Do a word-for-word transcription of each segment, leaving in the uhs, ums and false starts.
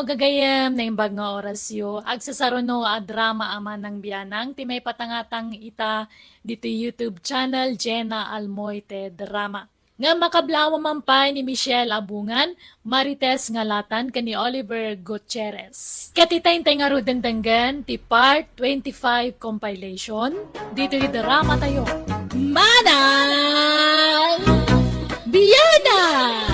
Gagayem, naimbag nga orasyo. Agsasaruno a drama a manang bianang ti maipatangatang ita ditoy YouTube channel, Jenna Almoite Drama. Nga makablaaw man pay ni Michelle Abungan, Marites Ngalatan, ken ni Oliver Gutierrez. Ket ita intay ngarud dengdenggen ti part twenty-five compilation ditoy drama tayo. Manang Bianang!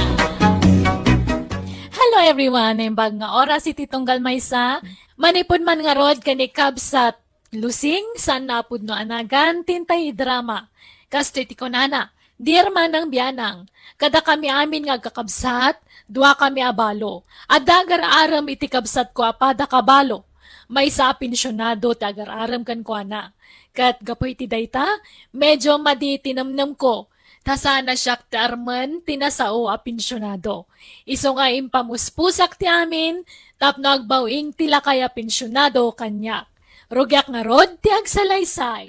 Hello everyone! Naimbag nga oras iti tunggal maysa. Manipud man ngarud ken ni Kabsat Lusing, saan a pudno a nagan, ti intay drama. Kastoy ti kunana, Dear Manang Bianang, kadakami amin nga agkakabsat, duakami a balo. Adda agar-arem iti kabsatko a pada kabalo. Maysa a pensionado ti agar-arem kenkuana. Ket gapu iti dayta, medyo madi ti nemnemko. Ta saan a siak ti armen ti nasao a pensionado. Isu nga impamuspusak ti amin tapno agbaw-ing ti lakay a pensionado kaniak. Rugiak ngarud ti agsalaysay.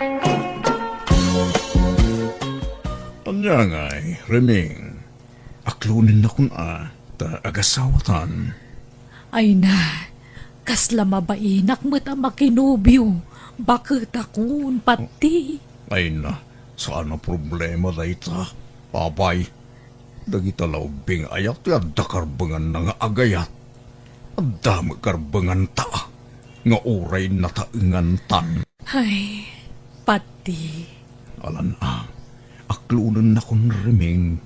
Ania ngay, Reming? Aklonennakon a, ta agasawatan. Ay na, kasla mabainak met a makinobio, baketakon, pati. Ay na, saan a problema dayta, apay. Dagita la ubbing aya ti adda karbenganna nga agayat. Adda met karbenganta nga uray nataengantan. Ay, pati. Alan a, aklonennakon, Reming.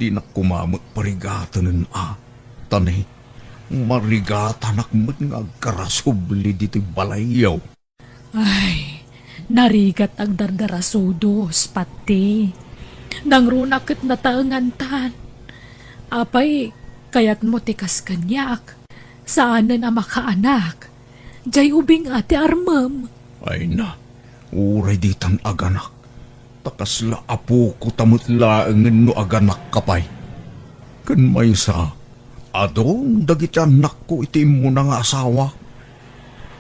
Dinak koma met parigatenen a, ta ne, marigatanak met nga agkarasubli ditoy balayyo. Ay, narigat agdardarasudos, pati. Nangrunak ket nataengantan. Apay, kayatmo ti kas kaniak? Saanen a makaanak. Jay ubing a ti armem. Ay na, uray ditan aganak. Ta kasla apoko ta met laengen no aganakka pay. Ken maysa, adun dagiti annakko iti immuna nga asawa.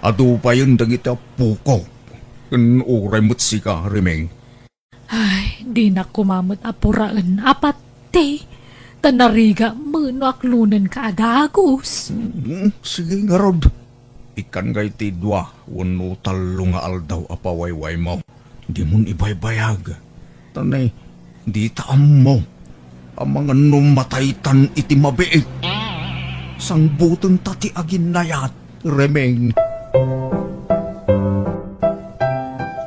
Adu payen dagiti appoko. Ken uray met sika, Reming. Ay, dinak koma met a puraen a pati. Ta narigat met no aklonenka a dagus. Mm, sige ngarud. Ikkan ngay ti dua wenno tallo nga aldaw a pawaywaymo. Dimon ibaybayag. Ta ne, dita ammo. Amangan no mataytan iti mabiit. Sangbutenta ti aginnayat, Reming.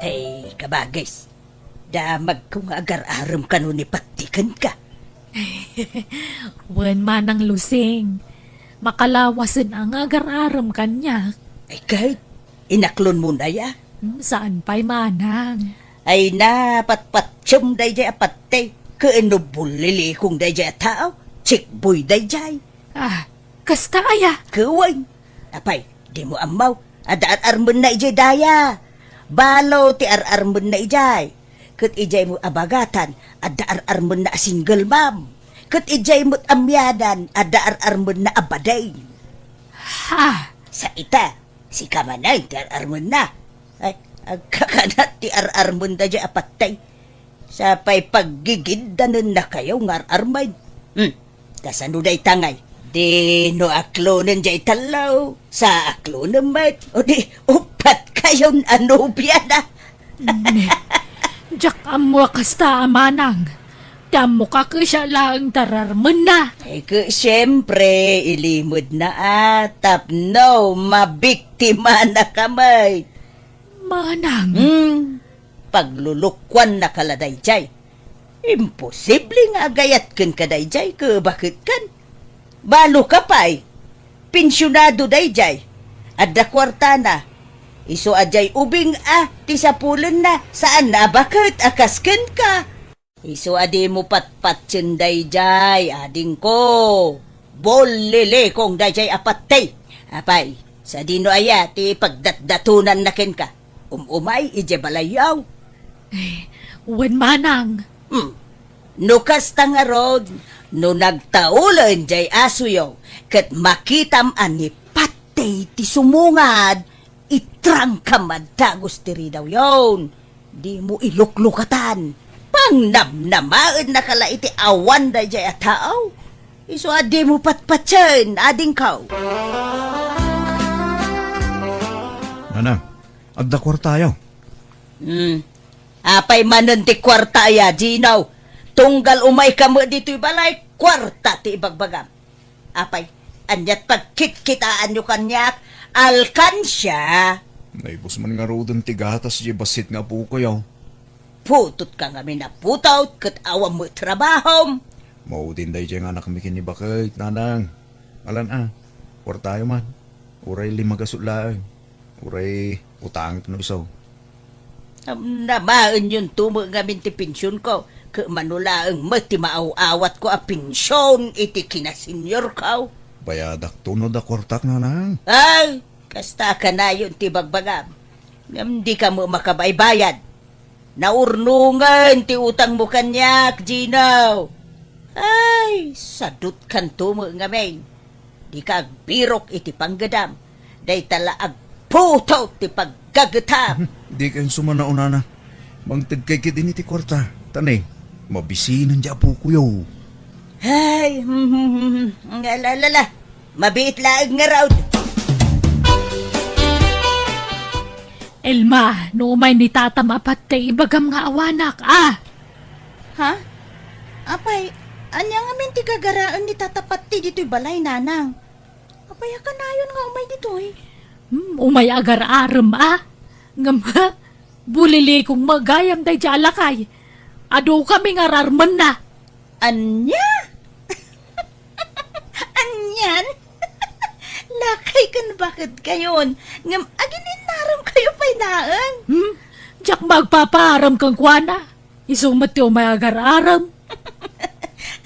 Ay, kabagis. Damagko nga agar-arem kano ni Patti kenka. Wen, Manang Lusing, makalawasen a nga agar-arem kaniak. Ay, ket, inaklonmon aya? Hmm, saan pay, Manang. Ay na, patpatiem dayjay a Patti. Ken no bullilikong dayjay a tao, checkboy dayjay. Ah, kasta aya? Ket wen. Apay, dimo ammo, adda ar-armenna idiay daya. Balo ti ar-armenna idiay. Ket idiay met a bagatan, adda ar-armenna a single mom. Ket idiay met a miadan, adda ar-armenna a bading. Ha? Sa ita, sika manen ti ar-armenna. Ay, agkakanat ti ar-armenda diay a Patti. Sapay paggigiddanennakayo nga ar-armen. Hmm. Kasano dayta ngay? Di no aklonen diay tallo, sa aklonen met. O di, uppat kayon a nobiana. Ne, diak ammo a kasta a manang. Ti ammok a kasiak laeng ti ar-armenna. Ay, ket siempre, ilimedna a tapno mabiktimanaka met. Manang. Hmm. Paglulukuannaka la daydiay. Imposible nga agayat kenka daydiay, ket baket kan? Baloka pay. Pensionado daydiay. Adda kuartana. Isu a diay ubing a ti sapulenna, saanna a baket a kas kenka. Isu a dimo patpatien daydiay, adingko. Bullilikong daydiay a Patti. Apay, sadino aya ti pagdatdatonanna kenka? Um-umay idiay balayyo. Eh, wen manang. Hmm. No kasta ngarud, no nagtaulen diay asuyo, ket makitam a ni Patti ti sumungad, itrangkam a dagus ti ridawyon. Dimo iluklukatan. Pangnamnamaennaka la iti awan daydiay a tao. Isu a dimo patpatien, adingko. Nanang, adda kuartayo. Hmm. Apay manen ti kuarta aya, Gino? Tunggal umayka met ditoy balay, kuarta ti ibagbagam. Apay, aniat pagkitkitaanyo kaniak, alkansia? Naibus man ngaruden ti gatas diay bassit nga apokoyo. Putotka ngamin a putot ket awan met trabahom. Maudin daydiay nga anakmi ken ni baket, nanang. Alan a, kuartayo man. Uray lima gasut laeng. Uray utangek no isu. Am, namaenyon to met ngamin ti pensionko. Ket mano laeng met ti maaw-awatko a pension iti kinaseniorko. Bayadakto no adda kuartak, nanang. Ay, kasta a kanayon ti bagbagam. Ngem dika met makabaybayad. Naurnongen ti utangmo kaniak, Gino. Ay, sadutkanto met ngamin. Dika agbirok iti panggedam. Dayta la agputot ti paggagetam. Dika insumanaw, nanang. Mangtedkay ketdi iti kuarta. Ta ne, mabisinen diay apokoyo. Ay, hmm, hmm, hmm, hmm. Ala, ala, ala. Mabiit laeng ngarud. Elma, no umay ni tatam a Patey, ibagam nga awanak, a? Ha? Apay, ania ngamin ti gagaraen ni Tata Patey ditoy balay, nanang? Apay a kanayon nga umay ditoy? Hmm, umay agar-arem, a? Ngem, ha? Bulilikong met gayam daydiay a lakay. Adu kami nga ararmenna. Ania? Anian? Lakay ken baketkayon, ngem agin-innaremkayo pay laeng. Hmm? Diak met agpapaarem kenkuana. Isu met ti umay agar-arem.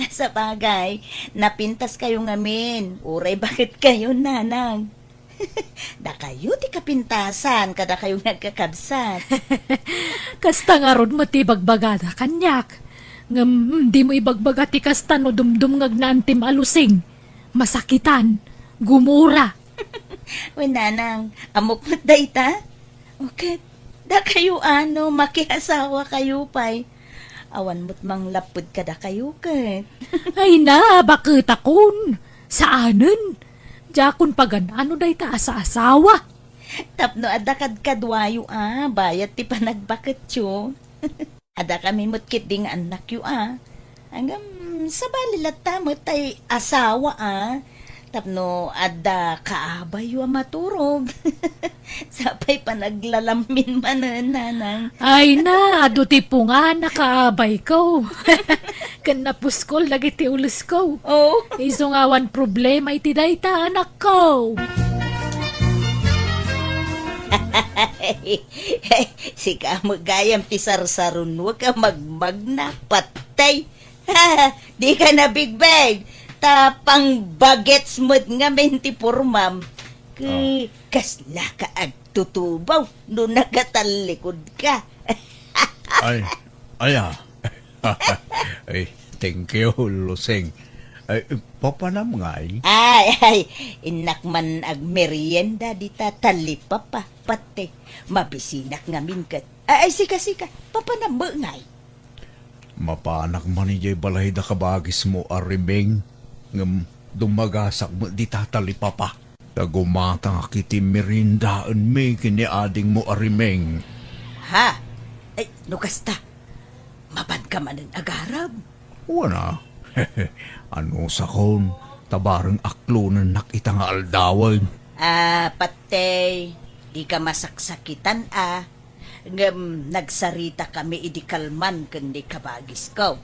Sabagay, napintaskayo ngamin. Uray baketkayon, nanang. Dakayo ti kapintasan, kadakayo nga agkakabsat. Kasta ngarud met ti ibagbagada kaniak. Ngem, dimo ibagbaga ti kasta no dumdumngegna antim a lusing, masakitan, gumura. Wen, nanang, ammok met dayta? O ket, dakayo a no, makiasawakayo pay. Awan met manglapped kadakayo ket. Ay na, baketakon. Saanen. Diakon pagan-ano dayta a saasawa. Tapno adda kadkaduayo a, bayat ti panagbaketyo. Adda kami met ketdi nga annakyo a. Ngem, sabali latta met tay asawa a. Tapno adda kaabayyo a maturog. Sapay panaglalammin manen, nanang. Ay na, adu ti pungan a kaabayko. Ken napuskol dagiti ulosko. Oh. Isu nga awan problema iti dayta, anakko. Sika met gayam ti sarsarunoek a magmagna, Patey. Dika nabigbeg, ta pangbagets met ngamin ti pormam. Ket kaslaka agtutubaw no nakatallikodka. Ay, aya. Ay, thank you, Lusing. Ay, papanam ngay? Ay, ay, innak man agmerienda dita talipapa, Patey. Mabisinak ngamin ket. Ay, ay, sika, sika, papanam met ngay? Mapanak man idiay balay da kabagismo a Rimeng, ngem dumagasak met dita talipapa. Ta gumatangak iti meriendaenmi ken ni adingmo a Rimeng. Ha? Ay, no kasta, mapanka manen agarem? Wen a. Anusakon, ta bareng aklonennak ita nga aldawen. Ah, Patey, dika masaksakitan a. Ngem nagsaritakami idi kalman ken ni kabagisko.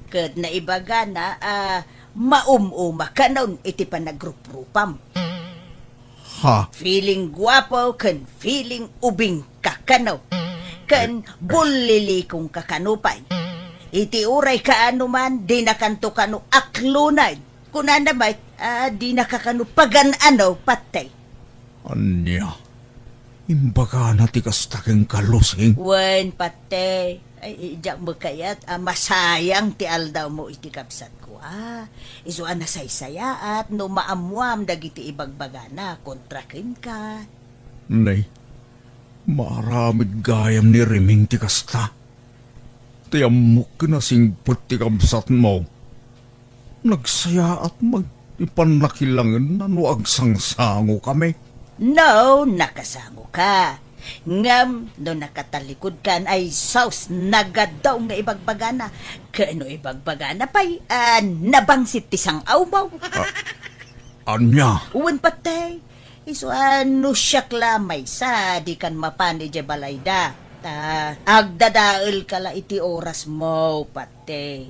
Ket naibagana a maum-uma kanon iti panagruprupam. Ha? Feeling guapo ken feeling ubing ka kano. Ken bullilikong ka kano pay. Iti uray kaano man, dinakanto kano aklonen. Kunana met, ah, dinaka kano pagan-ano, Patey. Ania? Imbagana ti kasta kenka, Lusing? Wen, Patey. Ay, diak met kayat a masayang ti aldawmo iti kabsatko, a. Isu a nasaysayaat no maammoam dagiti ibagbagana kontra kenka. Nay, maaramid gayam ni Rimeng ti kasta. Ti ammok ken a singpet ti kabsatmo. Nagsayaat met ti pannakilangenna no agsangsangokami. No, nakasangoka. Ngem no nakatalikudkan, ay sus, nagadaw nga ibagbagana. Ket no ibagbagana pay, ah, nabangsit ti sang-awmo. Ah, ania? Wen, pati. Isu a no siak la maysa, dikan mapan idiay balayda. Ta agdadaelka la iti orasmo, pati.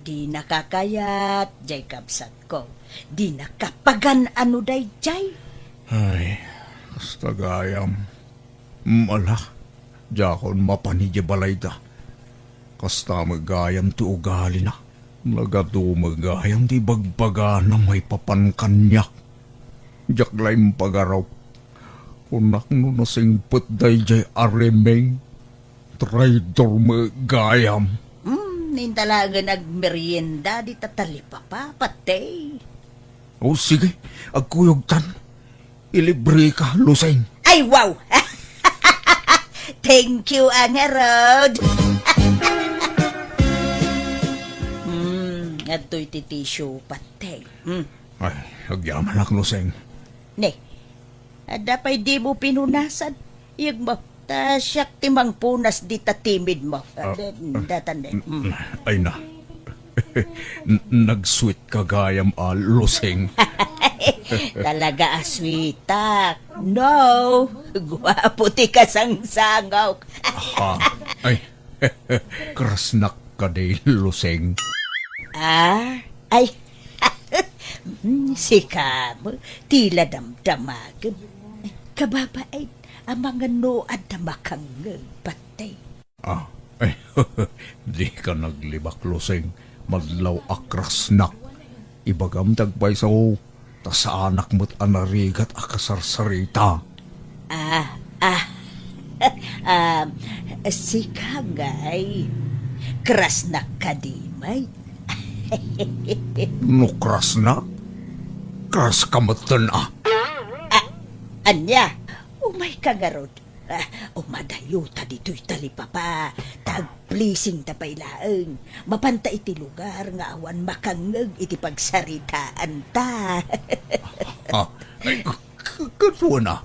Dinaka kayat, diay kabsatko. Dinaka pagan-ano daydiay. Ay, kasta gayam. Mala, diakon mapan idiay balayda. Kasta met gayam ti ugalina. Nagadu met gayam ti ibagbagana maipapan kaniak. Diak la impagarup. Kunak no nasingpet daydiay a Remeng. Traidor met gayam. Hmm, inta laengen agmerienda dita talipapa, pati. O, sige, agkuyogtan. Ilibreka, Luseng. Ay, wow! Thank you, a ngarud. Hmm, adtoy ti tissue, pati. Hmm. Ay, agyamanak, Luseng. Ne, adda pay dimo pinunasan? Iyegmo, ta siak ti mangpunas dita timidmo. Ah, ah, datan, eh. Mm. Ay na. N-, nagsweet ka gayam a, Luseng. Talaga a sweetak. No, guapo ti kasangsangok. Aha. Ay, krasnak kadi, Luseng. Ah, ay. Mm, sika met, ti la damdamagem. Kababain, amangan no adda makangngeg, pati. Ah, ay, dika naglibak, Luseng. Madlaw a krasnak. Ibagam ti agpayso, ta saanak met a narigat a kasarsarita. Ah, ah. Ah, sika ngay, krasnak kadi met? No krasnak, kraska metten a. Ah, ania? Umayka ngarud. Ah, umadayota ditoy talipapa, ta agblessingta pay laeng. Mapanta iti lugar nga awan makangngeg iti pagsaritaanta. Ah, ay, k-, k-, kaduana.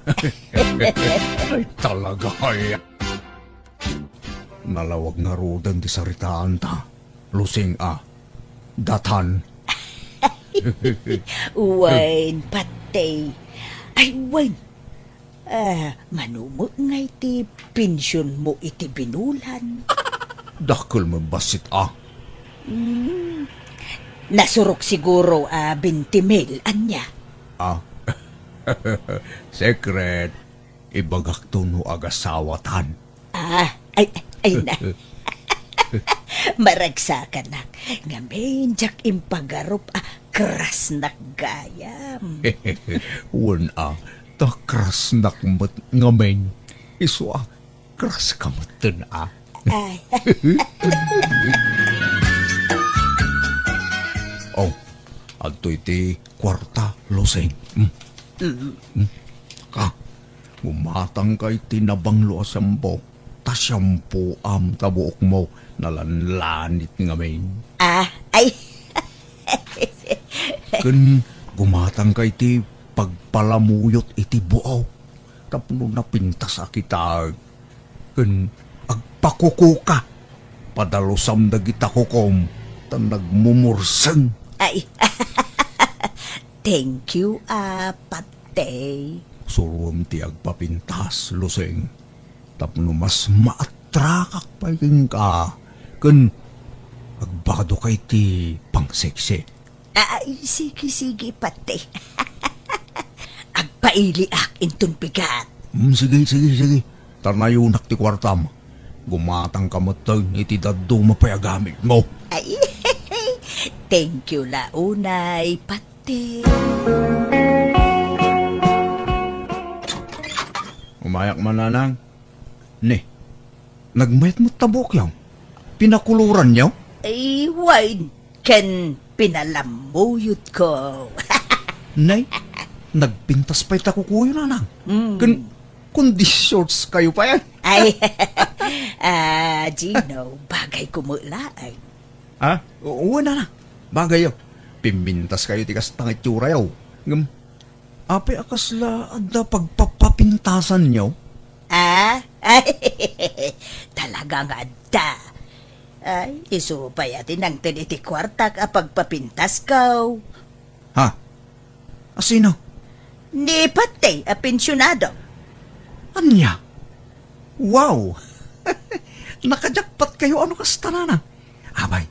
Ay, talaga, ay. Nalawag ngaruden ti saritaanta, Luseng a. Datan. Wen, pati. Ay, wen. Ah, mano met ngay ti pensionmo iti binulan? Dakkel met bassit a. Hmm. Nasurok siguro a twenty mil, ania? Ah. Secret. Ibagakto no agasawatan. Ah, ay, ay na. Maragsakanak. Ngamin, diak impagarup a krasnak gayam. Wen a, ta krasnak met ngamin. Isu a, kraska metten a. Ay. Oh, adtoy ti kuarta, Luseng. Mm. Mm. Mm. Ka, gumatangka iti nabanglo a shampoo. Ta shampooam ta buokmo nalanlanit ngamin. Ah, ay. Ken gumatangka iti pagpalamuyot iti buok tapno napintas a kitaek. Ken agpakukuka. Padalusam dagita kukom ta nagmumurseng. Ay. Thank you, ah, pati. Suroem ti agpapintas, Luseng. Tapno mas maatrakak pay kenka, ken agbadok iti pangseksi. Ay, sige, sige, pati. Agpailiak inton bigat. Mm, sige, sige, sige. Tanayonak ti kuartam. Gumatangka metten iti dadduma pay a gamitmo. Ay, thank you la unay, pati. Umayak man, nanang. Ne, nagmayat met ta buokyo? Pinakuloranyo? Ay, wen, ken pinalamuyotko. Nay, nagpintas pay ta kukuyo, nanang. Mm. Ken, kundi shorts kayo pay, eh. Ay, ah, Gino, bagay ko met laeng. Ha? O, wen, nanang. Bagayyo. Pimmintaskayo ti kasta nga itsurayo. Ngem, apay a kasla adda pagpapapintasanyo? Ah? Ay, talaga nga adda. Ay, isu pay a ti nangted iti kuartak a pagpapintasko. Ha? Asino? Ni Patey a pensionado. Ania? Wow! Nakajakpat kayo ano kasta, Nanang? Abay,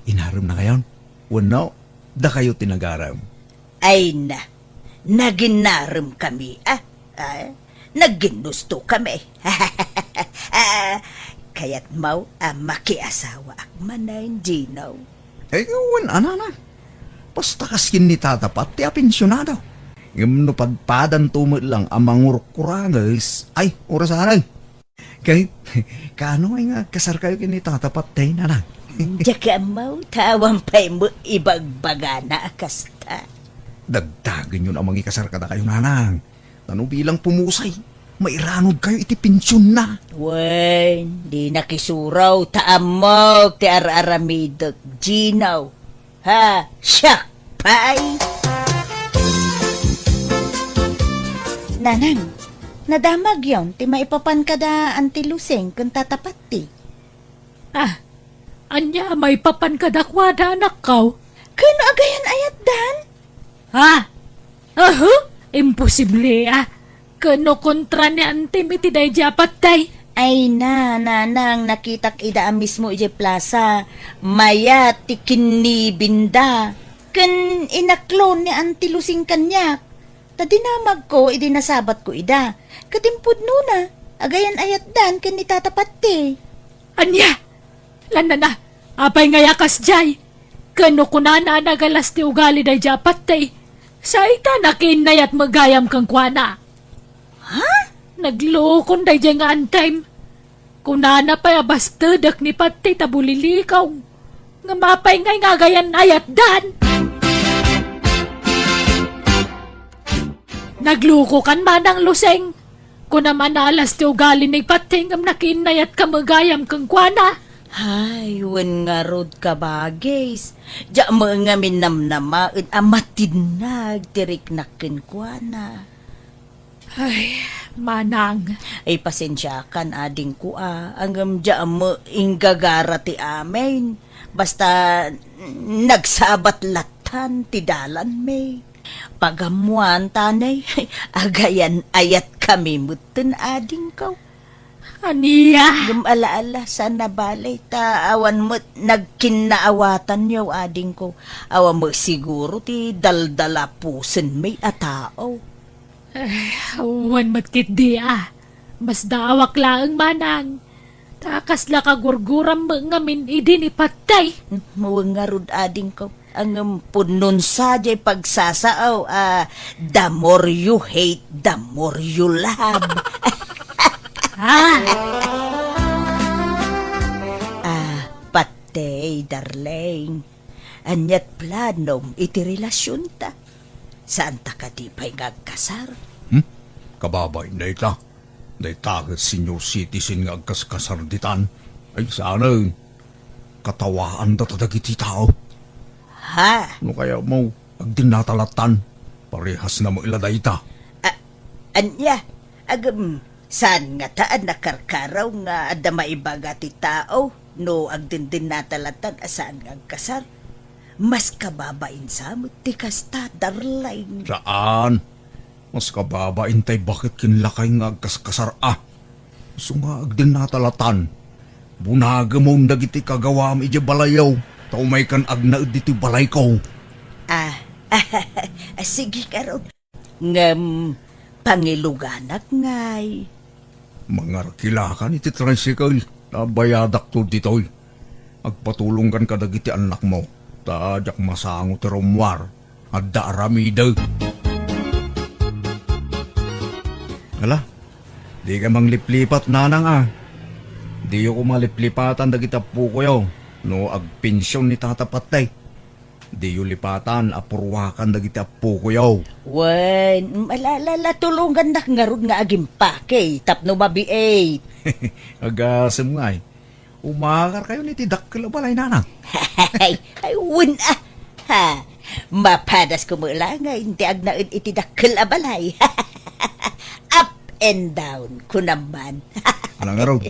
inarem na kayon? Wenno, dakayo ti nagarem? Ay na, naginarem kami, ah. Ah, nagginusto kami. Ah, kayat mo a makiasawaak manen, Gino? Ay, wen, anana. Basta kas ken ni Tata Pat ti apensionado. Ngem no padpadanto met lang a mangurkuranges, ay, orasanen. Kay, kaano ngay nga agkasarkayo ken ni Tata Patey, Nanang? Diak ammo, ta awan pay met ibagbagana a kasta. Dagdagenyon a mangikasar kadakayo, Nanang. Ta no bilang pumusay, mairanodkayo iti pensionna. Wen, di nakisuraw ta ammok ti ar-aramidek, Gino. Ha, siak pay! Nanang, nadamagyon ti maipapan kada Auntie Lusing ken Tata Patti. Ah, ania a maipapan kadakuada, anakko? Ken agayan ayatdan? Ha? Ahu, imposible, ah. Ken no kontra ni Antim iti daydi a patay? Ay na, Nanang, nakitak ida a mismo idiay plasa. Mayat ti kinnibinda. Ken inaklo ni Auntie Lusing kaniak. Ta dinamagko idi nasabatko ida. Ket impudnona, agayan ayatdan ken ni Tata Patti. Ania? Lanana, apay ngay a kasdiay? Ken no kunana a nagalas ti ugali daydi a patay, saita nakiinnayat met gayam kenkuana. Ha? Naglukon daydi nga Antim. Kunana pay a bastedek ni Patti ta bulilikaw. Ngem apay ngay nga agayan ayatdan? Naglukokan, Manang Lusing. Kunam a nalas ti ugali ni Patti ngem nakiinnayatka met gayam kenkuana. Ay, wen ngarud, kabagis. Diak met ngamin namnamaen a matinnag ti riknak kenkuana. Ay, Manang. Ay, pasensiakan, adingko, a. Ngem diak met inggagara ti amin. Basta, nagsabat lattan ti dalanmi. Pagammoan ta ne, agayan ayatkami metten, adingko. Ania? Ngem ala-ala, saan a bale, ta awan met nagkinnaawatanyo, adingko. Awan met siguro ti daldalapusenmi a tao. Eh, wen met ketdi a. Masdaawak laeng, Manang. Ta kasla kagurguram met ngamin idi ni Patti. Wen ngarud, adingko. Ngem pudnon sa diay pagsasao a the more you hate, the more you love. Ah! Ah, Patti, darling. Aniat planom iti relasionta? Saanta kadi pay nga agkasar? Hmm? Kababain dayta. Dayta ket senior citizen nga agkaskasar ditan. Ay, saanen. Katawaanda ta dagiti tao. Ha? No kayatmo, agdennata lattan. Parehas na met la dayta. A-, ania? Agem, saan ngata a nakarkaraw nga adda maibaga ti tao no agdendennata lattan a saan nga agkasar? Mas kababain sa met ti kasta, darling. Saan. Mas kababain tay baket ken lakay nga agkaskasar a. Isu nga agdennata lattan. Bunagemon dagiti kagawam idiay balayyo, ta umaykan agnaed ditoy balayko. Ah, ah, sige ngarud. Ngem, pangiluganak ngay. Mangarkilakan iti tricycle, ta bayadakto ditoy. Agpatulongkan kadagiti annakmo, ta diak masango ti rummuar. Adda aramidek. Ala, dika mangliplipat, Nanang, a. Diyo koma liplipatan dagiti appokoyo no agpension ni Tata Patay. Diyo lipatan a purwakan dagiti appokoyo. Wen, ala, ala, ala, tulongannak ngarud nga agimpake tapno mabiit. Agasem ngay. Umakarkayon iti dakkel a balay, Nanang. Ay, ay, wen, a. Ha, Mapadasko met laengen ti agnaed iti dakkel a balay. Up and down, kunam man. Ala ngarud,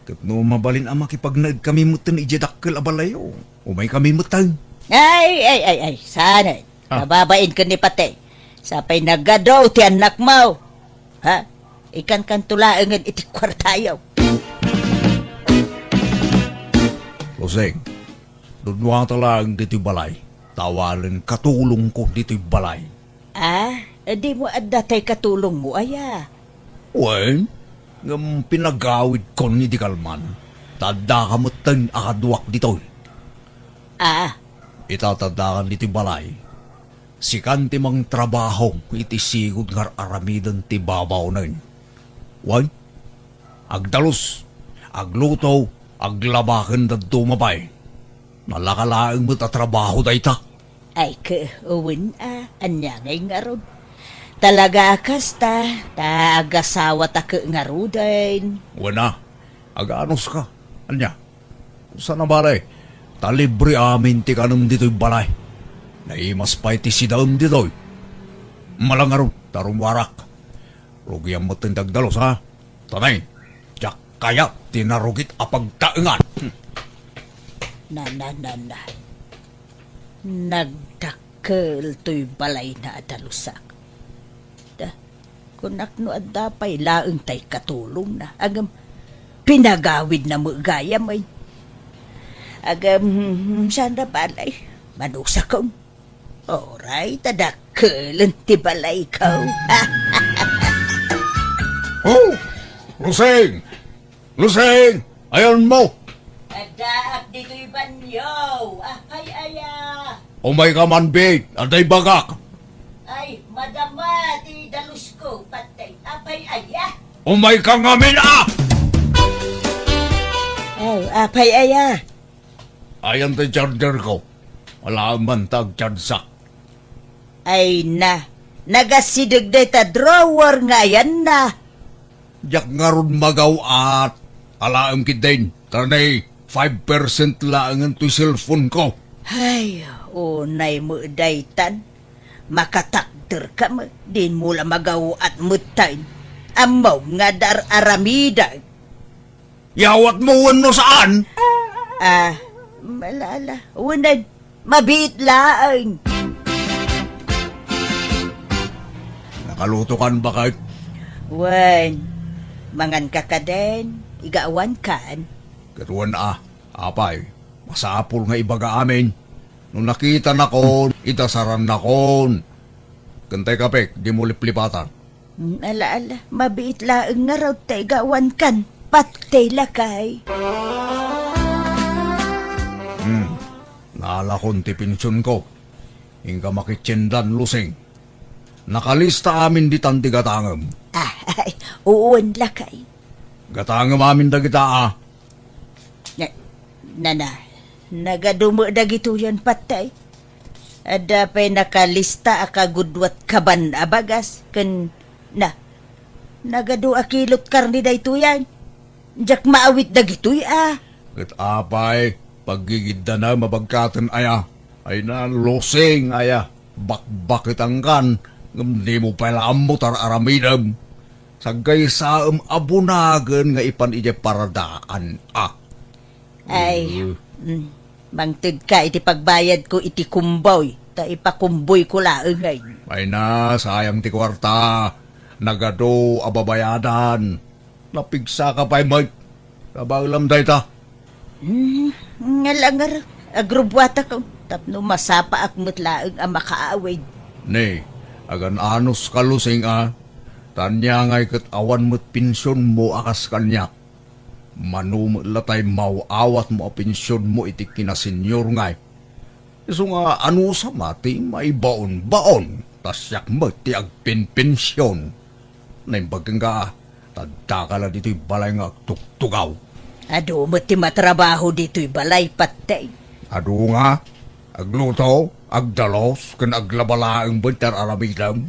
ket no mabalin a makipagnaedkami metten idiay dakkel a balayo, umaykami metten. Ay, ay, ay, ay, saanen. Ah. Kababain ken ni Patay. Sapay nagadu ti annakmo. Ha? Ikankanto laengen iti kuartayo. Roseng, dunnuata laeng ditoy balay. Tawalen katulongko ditoy balay. Ah, dimo adda tay katulongmo aya? Wen, ngem pinagawidkon idi kalman. Ta addaka metten a kaduak ditoy. Ah. Ita ta addakan ditoy balay. Sikan ti mangtrabaho iti sigud nga ar-aramiden ti babaonen. Wen, agdalus, agluto, aglaba ken dadduma pay. Nalaka laeng met a trabaho dayta. Ay, ke, wen a, ania ngay ngarud? Talaga a kasta, ta agasawata ke ngaruden. Wen a, aganuska. Ania? Saan a bale, ta libre amin ti kanem ditoy balay. Naimas pay ti sidaem ditoy. Ala ngarud, ta rummuarak. Rugiam metten ti agdalus, ha? Tanay, diak kayat ti narugit a pagtaengan. Hmm. Na, na, na, na. Nagdakkel toy balayna a dalusak. Da, kunak no adda pay laeng tay katulongna. Ngem pinagawidna met gayam, ay. Ngem, hmm, saan a bale, manusakon. Oray, ta dakkelen ti balayko. Oh, Roseng! Roseng! Ayanmo! Addaak ditoy banio. Apay aya? Umayka man, Bit. Adda ibagak. Ay, madama ti dalusko, Patay. Apay aya? Umayka ngamin, a! Oh, apay aya? Ayan ti chargerko. Ala man ta agchargeak. Ay na, nagasideg dayta drawer nga ayanna. Diak ngarud magaw-at. Alaem ketdin, ta nay five percent laengen toy cellphoneko. Ay, unay met daytan. Makatakderka met, dinmo la magaw-at metten. Ammom nga dar-aramidek. Yawatmo wenno saan? Ah, ala, ala. Wen, mabiit laeng. Nakalutokan, baket? Wen, manganka kadin, igaawankan. Ket wen a, apay, masapul nga ibaga amin. No nakitanakon, idasarannakon. Ken tay kapek, dimo liplipatan. Hmm, ala, ala, mabiit laeng ngarud ta igaawankan. Patay, lakay. Hmm, naalakon ti pensionko. Inka makitiendan, Lusing. Nakalista amin ditan ti gatangem. Ah, ay, wen, lakay. Gatangem amin dagita, a. Na, nana, nagadu met dagitoyen, Patay. Adda pay nakalista a kagudua ti kaban a bagas, ken na, nagadu a kilot karne daytoyen. Diak maawit dagitoy, a. Ket apay, paggigiddanem a bagkaten aya? Ay na, Lusing aya, bakbaketankan, ngem dimo pay la ammo ti ar-aramidem. Saggaysaem a bunagen nga ipan idiay paradaan, a. Ay, mm, mangtedka iti pagbayadko iti kumboy, ta ipakumboyko laeng, ay. Ay na, sayang ti kuarta. Nagadu a babayadan. Napigsaka pay met. Kabaelam dayta. Hmm, nga langar, agrubbuatak, tapno masapaak met laeng a makaawid. Ne, agan-anos ka, Lusing, a. Ta ania ngay ket awan met pensionmo a kas kaniak. Mano met la tay maw-awatmo a pensionmo iti kinasenyor ngay. Isu nga anusam a ti maibaonbaon, ta siak met ti agpenpension. Naimbag kenka, ta addaka la ditoy balay nga agtugtugaw. Adu met ti matrabaho ditoy balay, Patay. Adu nga, agluto, agdalos, ken aglaba laeng met ti ar-aramidem.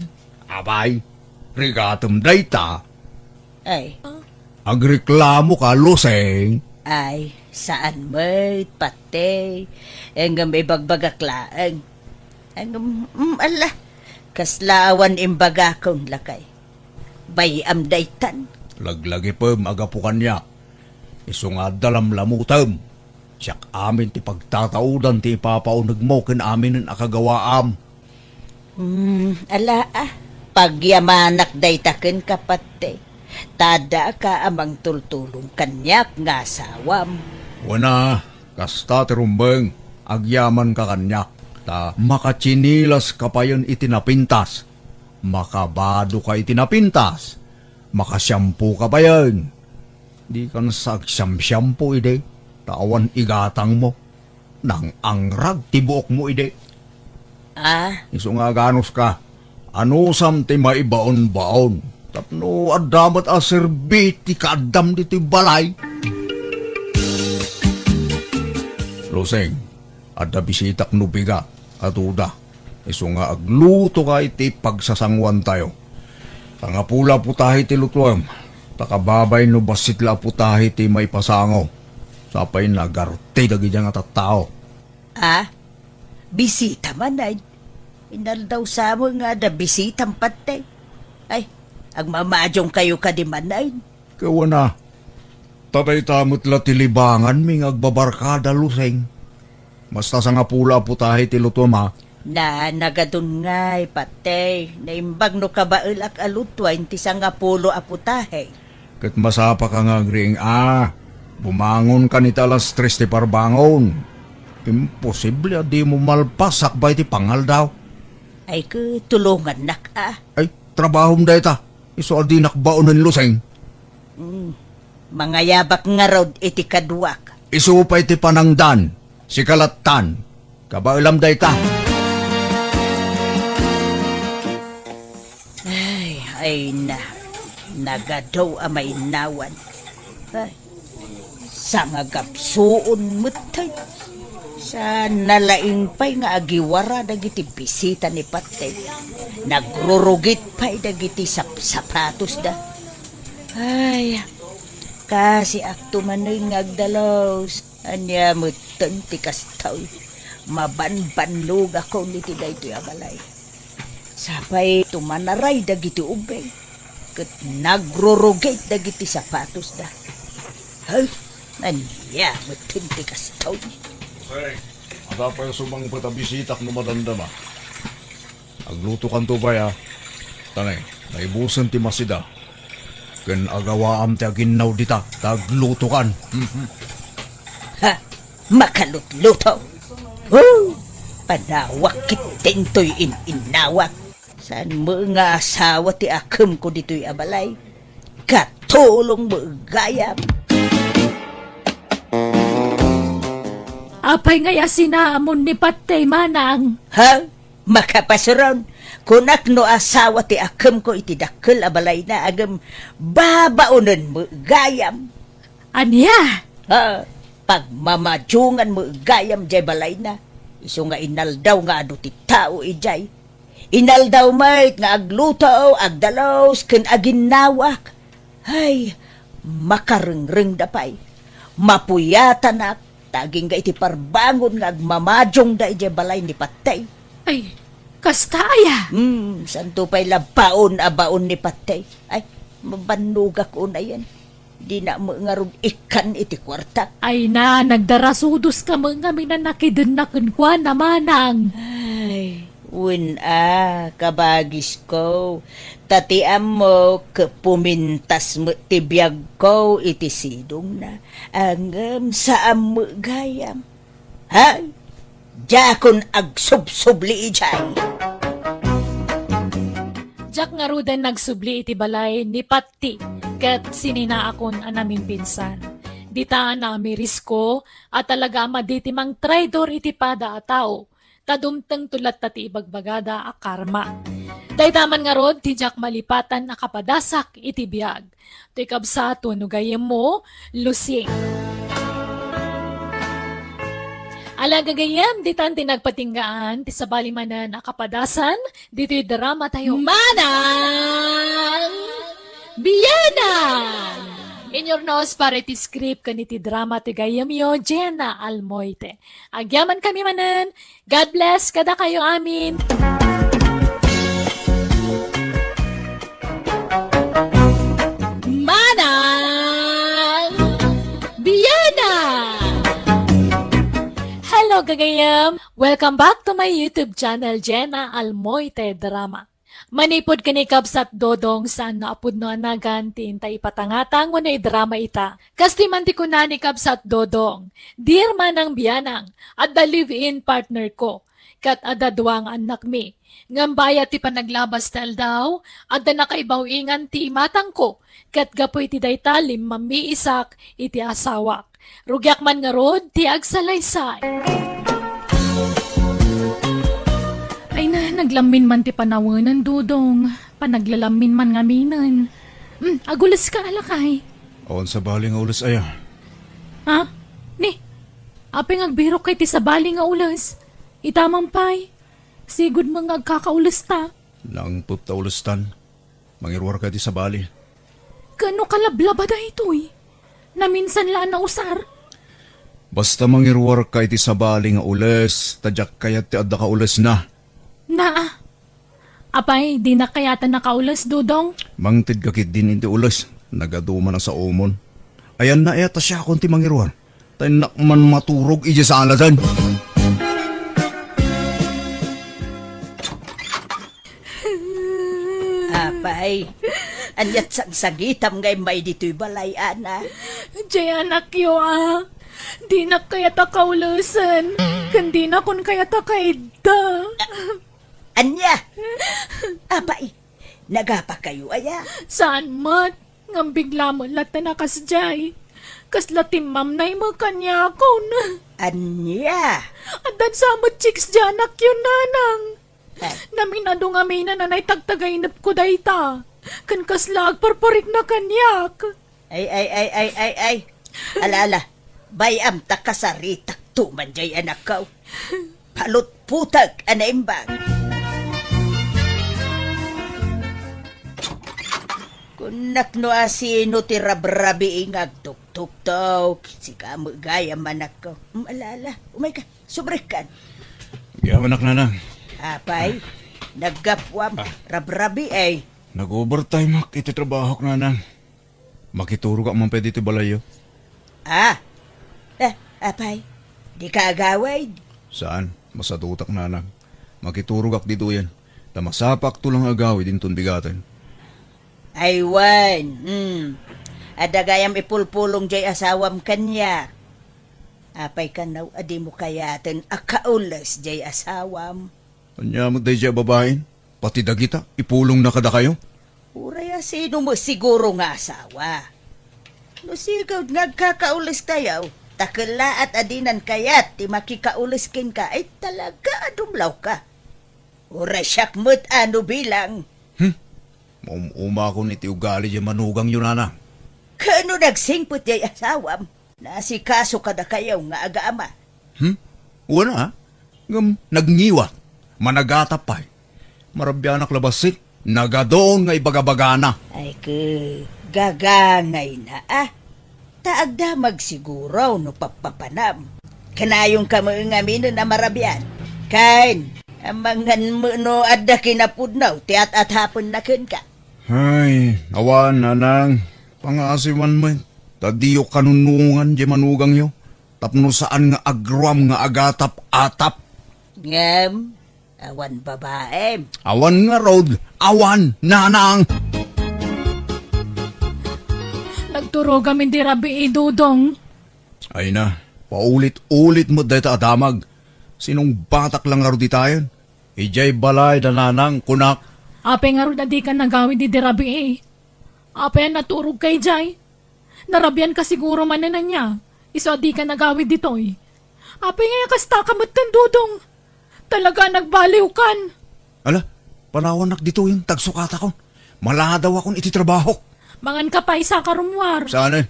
Apay, rigatem dayta. Ay. Agreklamo ka, Lusing? Ay, saan met, Patay. Ngem ibagbagak laeng. Ngem, mm, ala, kasla awan imbagakon, lakay. Bay-am daytan. Laglagipem a gapu kaniak. Isu nga adda lamlamutem. Siak amin ti pagtataudan ti ipapaunegmo ken aminen a kagawaam. Hmm, ala, ah. Pagyamanak dayta kenka, Patey. Ta addaka a mangtultulong kaniak nga asawam. Wen a, kasta ti rumbeng, agyamanka kaniak, ta makatsinilaska payen iti napintas. Makabadoka iti napintas. Makasiampoka payen. Dikan sa agsiamsiampo idi, ta awan igatangmo. Nang-angrag ti buokmo idi. Ah? Isu nga aganuska, anusam ti maibaonbaon tapno adda met a serbi ti kaaddam ditoy balay. Lusing, adda bisitak no bigat a duda. Isu nga aglutoka iti pagsasanguantayo. Sangapulo a putahe ti lutoem, ta kababay no bassit la a putahe ti maipasango. Sapay nagarte dagiti nga tattao. Ah? Bisita man ay? Inaldaw sa met nga adda bisitam, Patey. Ay, agmamadiongkayo kadi man ay? Kawana, ta dayta met la ti libanganmi nga agbabarkada, Lusing. Basta sangapulo a putahe ti lutoem, ha? Na, nagadun ngay, Patey. Naimbag no kabaelak a lutoen ti sangapulo a putahe. Ket masapaka nga agriing a bumangonkan iti alas tres ti parbangon. Imposible a dimo malpas sakbay ti pangaldaw. Ay, ket tulongannak a. Ay, trabahom dayta. Isu a dinak baonen, Lusing. Mm. Mangayabak ngarud iti kaduak. Isu pay ti panangdan, sika lattan. Kabaelam dayta. Ay, ay na. Nagadu a mainnawan. Ay. Sangagapsuon metten. Sa nalaing pay nga agiwara dagiti bisita ni Patey. Nagrurugit pay dagiti sapsapatosda. Ay, kasiakto manen nga agdalus. Ania metten ti kastoy? Mabanbanlogakon iti daytoy a balay. Sapay tumanaray dagiti ubing, ket nagrurugit dagiti sapatosda. Hay, ania metten ti kastoy? Hey, adda pay sumangpet a bisitak no madamdama. Aglutokanto pay a. Tanay, naibusen ti masida. Ken agawaam ti aginnaw dita, ta aglutokan. Ha! Makalutluto! Oh! Panawak ket dintoy in-innawak. Saan met nga asawa ti akemko ditoy a balay? Katulong met gayam. Apay ngay a sinaamon ni Patey, manang? Ha? Makapasuron, kunak no asawa ti akemko iti dakkel a balayna, ngem babaonen met gayam. Ania? Ha, pagmamadiongan met gayam diay balayna. Isu nga inaldaw nga adu ti tao idiay. Inaldaw met nga agluto, agdalus, ken aginnawak. Hay, makarengrengda pay. Mapuyatanak, ta agingga iti parbangon nga agmamadiongda idiay balay ni Patey. Ay, kasta aya? Hmm, santo pay la baon a baon ni Patey. Ay, mabannogak unayen. Dina met ngarud ikkan iti kuartak. Ay na, nagdarasudoska met ngamin a nakidenna kenkuana, manang. Ay, wen a, kabagisko. Ta ti ammok, pumintas met ti biagko iti sidongna. Ngem saan met gayam. Hay, diakon agsubsubli idiay. Diak ngaruden nagsubli iti balay ni Patti ket sininaakon a naminpinsan. Dita, naamirisko a talaga a madi ti mangtraidor iti pada a tao, ta dumtengto latta ti ibagbagada a karma. Dayta man ngarud ti diak malipatan a kapadasak iti biag. Toy kabsat wenno gayyemmo, Lusing. Ala, gagayyem, ditan ti nagpatinggaan ti sabali manen a kapadasan ditoy drama tayo. Manang Biyanan! Inyurnos para iti script ken iti drama ti gayyemyo, Jenna Almoite. Agyamankami manen. God bless kadakayo amin. Manang Biana! Hello, gagayem! Welcome back to my YouTube channel, Jenna Almoite Drama. Manipud ken ni Kabsat Dodong, saan no a pudno a nagan ti inta ipatangata wenno idrama ita. Kastoy man ti kuna ni Kabsat Dodong, "Dear Manang Bianang, adda live-in partner ko, ket adda dua nga annakmi. Ngem bayat ti panaglabas ti aldaw, adda nakaibaw-ingan ti imatangko, ket gapu iti dayta, limmammiisak iti asawak. Rugiak man ngarud ti agsalaysay." Ay na, naglammin man ti panawenen, Dodong. Panaglalammin man ngaminen. Hmm, aguleska a lakay. Awan sabali nga ules aya. Ha? Ni, apay nga agbirokka iti sabali nga ules? Ita man pay. Sigud met nga agkakaulesta. Nangpep ta ulestan. Mangiruarka iti sabali. Ken no kalablaba daytoy? Naminsan la a nausar? Basta mangiruarka iti sabali nga ules, ta diak kayat ti addaka ulesna. Naa. Apay, dinak kayaten a kaules, Dodong? Mangtedka ketdin iti ules. Nagadu man a saomon. Ayanna aya ta siakon ti mangiruar. Ta innak man maturog idiay saladen. Apay, ania't sangsangitam nga immay ditoy balay, Ana? Diay anakyo, a. Dinak kayat a kaulesen. Ken dinakon kayat a kaidda. Ania? Apay, nagapakayo aya? Saan met. Ngem bigla met latta a kasdiay. Kasla timmamnay met kaniakon. Ania? Addan sa met chicks diay anakyo, Nanang. Eh. Naminado ngaminen a naitagtagainepko dayta. Ken kasla agparparikna kaniak. Ay, ay, ay, ay, ay, ay. Ala, ala. Bay-am ta kasaritakto man diay anakko. Palutputek a naimbag. Kunak no asino ti rabrabii nga agtuktuktok. Sika met gayam, anakko. Mm, ala, ala. Umayka. Subrekkan. Agyamanak, Nanang. Apay, naggapuam. Ah. Rabrabii. Nag-overtime ak iti trabahok, Nanang. Makiturogak man pay ditoy balayyo. Ah. Eh, apay, dika agawid? Saan, masadutak, Nanang. Makiturogak ditoyen. Ta masapakto lang agawid inton bigaten. Ay wen, hmm. Adda gayam ipulpulong diay asawam kaniak. Apay kano a dimo kayaten a kaules diay asawam? Ania met daydiay a babain? Pati dagita, ipulongna kadakayo? Uray asino met siguro nga asawa. No sigud nga agkakaulestayo, ta kellaat a dinan kayat ti makikaules kenka, ay talaga a dumlawka. Uray siak met a no bilang. Hmm? Maum-umakon iti ugali diay manugangyo, Nanang. Kano nagsingpet diay asawam? Naasikaso kadakayo nga agaama. Hmm? Wen a. Ngem nagngiwat. Managatap pay. Marabianak la bassit. Nagadu nga ibagabagana. Ay, ke, gagangayna, a. Ta agdamag siguro no pappapanam. Kanayonka met ngaminen a marabian. Ken, amangan met no adda kinapudno ti at-atapenna kenka. Ay, awan, Nanang. Pangasiwan met. Ta diyo kanunongan diay manugangyo. Tapno saan nga agruam nga agatap-atap. Ngem, awan babaem. Awan ngarud, awan, Nanang. Nagturogam idi rabii, Dodong. Ay na, paulit-ulit met dayta a damag. Sinungbatak la ngarud itayen. Idiay balay da Nanang, kunak. Apay ngarud a dika nagawid idi rabii? Apay a naturogka idiay? Narabianka siguro manen ania, isu a dika nagawid ditoy. Apay ngay a kastaka metten, Dodong? Talaga a nagbaliwkan. Ala, panawannak ditoyen ta agsukatakon. Maladawakon iti trabahok. Manganka pay, saka rummuar. Saan, e?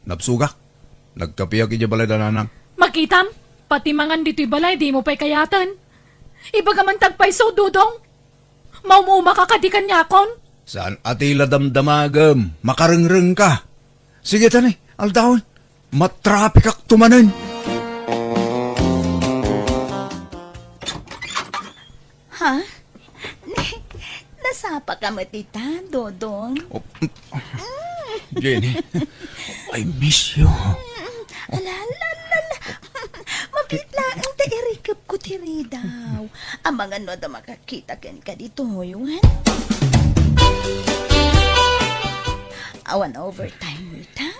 Nabsogak. Nagkapiak idiay balay da Nanang. Makitam, pati mangan ditoy balay, dimo pay kayaten. Ibagam man ta agpayso, Dodong. Maum-umaka kadi kaniakon? Saan a ti la damdamagem? Makarengrengka. Sige, tani, aldawen. Matrapikakto manen. Ha? Nasapaka met ita, Dodong? Oh, Jenny, I miss you. Ala, ala, ala, ala. Mabiit laeng ta irikepko ti ridaw. Amangan no adda makakita kenka ditoy, wen? Awan overtime mo ita?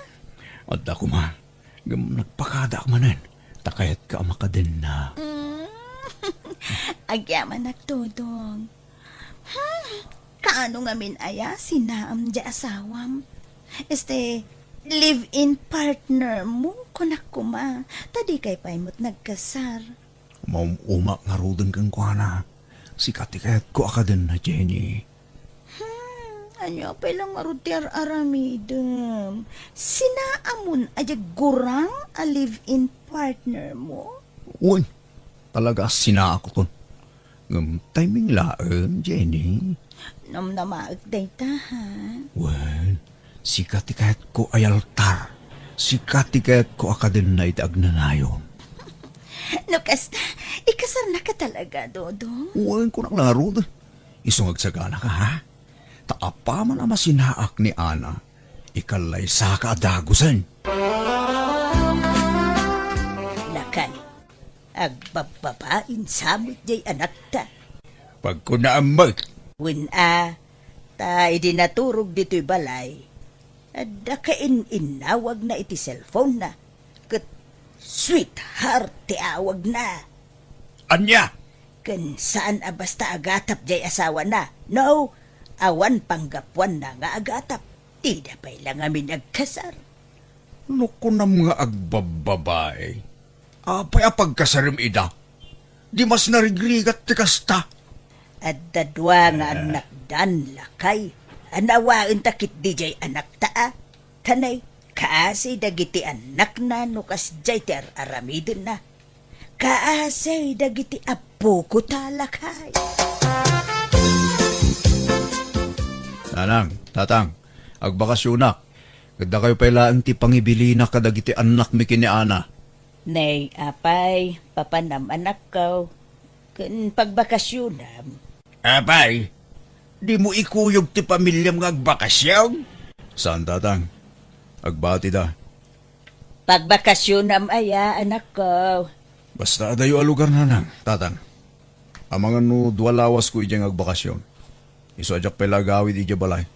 Adda koma. Ngem nagpakadaak manen, ta kayatka a makadenna. Mm. Agyamanak, Dodong. Hmm, kaano ngamin aya sinaam diay asawam? Este, live-in partner mo, kunak koma, ta dikay pay met nagkasar. Maum-umak ngaruden kenkuana. Sika ti kayatko a kadenna, Jenny. Hmm, ania pay la ngarud ti ar-aramidem? Sinaamon a diay gurang a live-in partner mo? Wen, talaga a sinaakon. Ngem timing laeng, Jenny. Namnamaek dayta, ha? Wen, sika ti kayatko a yaltar. Sika ti kayatko a kadenna iti agnanayon. No kasta, ikasarnaka talaga, Dodong? Wen, kunak la ngarud. Isu nga agsaganaka, ha? Ta apaman a masinaak ni Ana, ikallaysaka a dagusen. Lakay, agbabbabain sa met diay anakta. Pagkunaam met. Wen a, ta idi naturog ditoy balay, adda kain-innawagna iti cellphone-na, ket sweetheart ti awagna. Ania? Ken saan a basta agatap diay asawana. No, awan panggapuanna nga agatap. Dida pay la ngamin agkasar. No kunam nga agbabbabae, apay a pagkasarem ida? Di mas narigrigat ti kasta. Adda dua nga annakdan, lakay. Anawaenta ketdi diay anakta a. Kanay, kaasi dagiti annakna no kasdiay ti ar-aramidenna. Kaasi dagiti appoko ta, lakay. Nanang, tatang, agbakasionak. Ket dakayo pay laeng ti pangibilinak kadagiti annakmi ken ni Ana. Nay, apay, papanam, anakko, ken pagbakasionam. Apay, dimo ikuyog ti pamiliam nga agbakasion? Saan, tatang. Agbatida. Pagbakasionam aya, anakko? Basta adayo a lugar, nanang, tatang. Amangan no dua lawasko idiay nga agbakasion. Isu a diak pay la agawid idiay balay.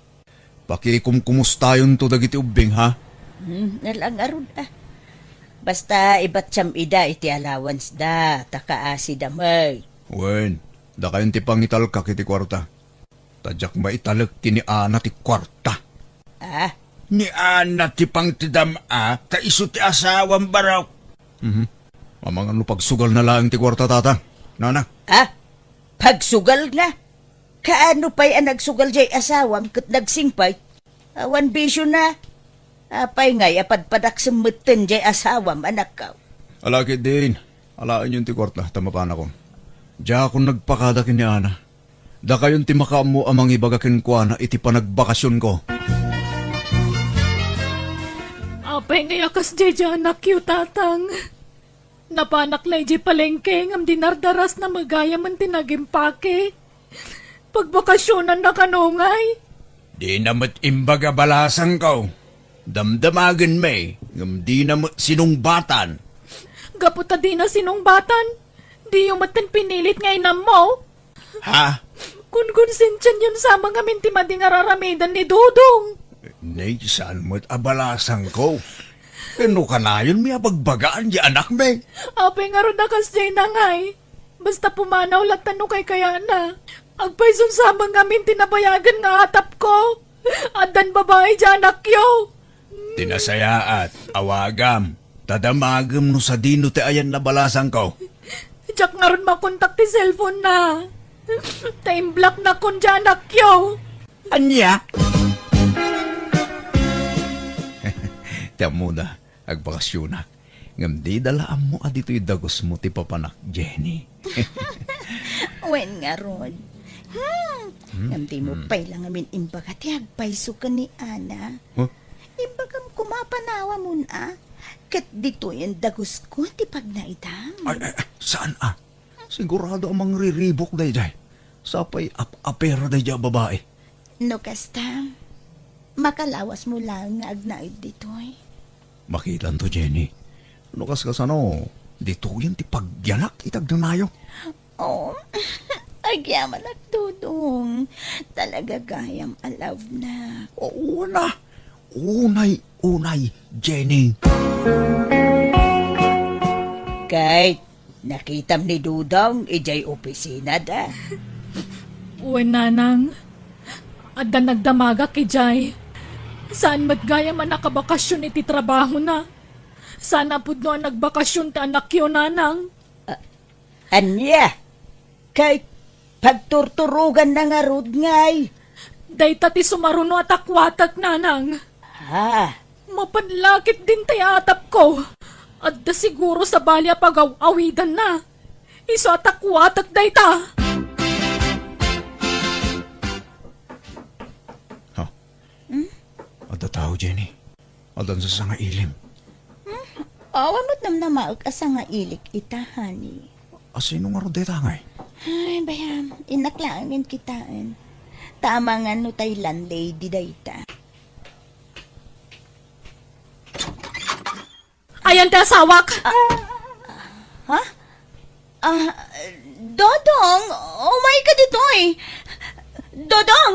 Pakikumkumustayonto dagiti ubbing, ha? Hmm, nala ngarud, a. Basta ibatiam ida iti allowance da, ta kaasida met. Wen, dakayon ti pangitalkak iti kuarta. Ta diak maitalek ti ni Ana ti kuarta. A? Ni Ana ti pangtedam a, ta isu ti asawam barok. Mhm. Amangan no pagsugalna laeng ti kuarta, tatang. Nanang. A? Pagsugalna? Kaano pay a nagsugal diay asawam ket nagsingpet? Awan bisiona. Apay ngay a padpadaksem metten diay asawam, anakko? Ala ketdin, alaenyon ti kuarta, ta mapanakon. Diakon nagpakada ken ni Ana. Dakayon ti makaammo a mangibaga kenkuana iti panagbakasionko. Apay ngay a kasdiay diay anakyo, tatang? Napanak la idiay palengke ngem dinardarasna met gayamen ti nagimpake. Pagbakasionanna kano ngay? Dina met imbaga balasangko. Damdamagenmi, ngem dina met sinungbatan. Gapu ta dina sinungbatan, diyo metten pinilit nga inammo. Ha? Konkonsensianyon sa met ngamin ti madi nga ar-aramiden ni Dodong. Nay, saan met a balasangko? Ken no kanayonmi a bagbagaan diay anakmi. Apay ngarud a kasdiay, nanang? Basta pumanaw latta no kaykayatna. Agpayson sa met ngamin ti nabayagen nga atapko. Addan babai diay anakyo. Ti nasayaat, awagam. Ta damagem no sadino ti ayanna balasangko. Diak ngarud makontak ti cellphone-na. Ta imblocknakon diay anakyo. Ania? Ti ammoda, agbakasionak. Ngem dida la ammo a ditoy dagusmo ti papanak, Jenny. Wen ngarud. Hmm. Hmm, ngem dimo hmm. pay la ngamin imbaga ti agpayso ken ni Ana. Huh? Imbagam Kumapanawamon a, ket ditoyen dagusko ti pagnaedam. Ay, ay, ay, saan a? Sigurado a mangriribuk daydiay. Sapay ap-apera daydiay a babai. No kasta, makalawasmo laeng nga agnaed ditoy. Makitanto, Jenny. No kaskasano, ditoyen ti pagyanak iti agnanayo. Oh, agyamanak, Dodong. Talaga gayam a love na. Oo na. Unay-unay, Jenny. Kay, nakitam ni Dodong idiay opisina da. Wen, Nanang. Adda nagdamagak idiay. Saan met gayam a nakabakasyon iti trabahona. Saan a pudno a nagbakasyon ti anakyo, Nanang. Ania? Kay pagturturoganna ngarud ngay? Dayta ti sumaruno a takuatek, Nanang. Ha? Mapan la ket dintay atapko. Adda siguro sabali a pagaw-awidanna. Isu a takuatek dayta. Ha? Hmm? Adda tao, Jenny. Addan sa sangailim. Hmm? Awan met namnamaek a sangailik ita, honey. Asino ngarud dayta ngay? Ay, bayam, innak laengen kitaen. Ta amangan no tay landlady dayta. Ayan ti asawak! Ah, ha? Ah, Dodong, umay ka ditoy. Dodong!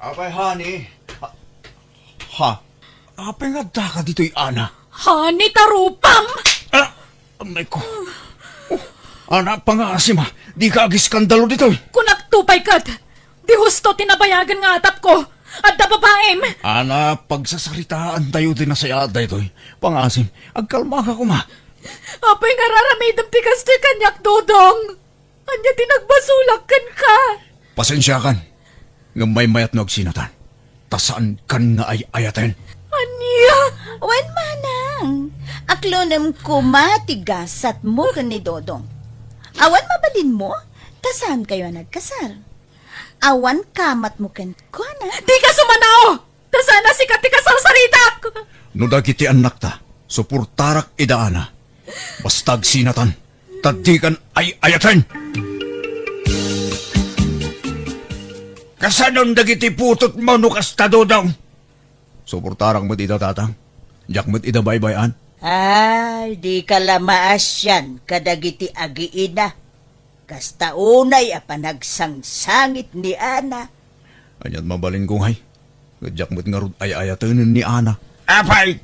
Apay, honey? Ha? Apay nga adda ka ditoy, Ana? Honey, tarupam! Ah! Amay ko. Oh, Ana, pangaasim a. Di ka agiskandalo ditoy. Kunak to pay ket. Di husto ti nabayagan nga atapko. Adda babaim. Ana, pagsasaritaan tayo ti nasayaat daytoy. Pangaasim, agkalma ka koma. Apay nga raramidem ti kastoy kaniak, Dodong? Ania ti nagbasolak kenka? Pasensiakan, ngem maymayat no agsinatan. Ta saankan nga ay-ayaten. Ania? Wen, manang, aklonem koma ti gasatmo ken ni Dodong. Awan mabalinmo, ta saankayo a nagkasar. Awan kamatmo kenkuana. Dika sumanao! Ta saan a sika ti kasarsaritak! No dagiti annakta, suportarak ida Ana. Basta agsinatan, ta dikan ay-ayaten! Kasanon dagiti putotmo no kasta, Dodong? Suportarak met ida, Tatang. Diak met ida baybay-an. Ay, dika la maasian kadagiti agiina. Kasta unay a panagsangsangit ni Ana. Aniat mabalinko ngay? Ket diak met ngarud ay-ayatenen ni Ana. Apay!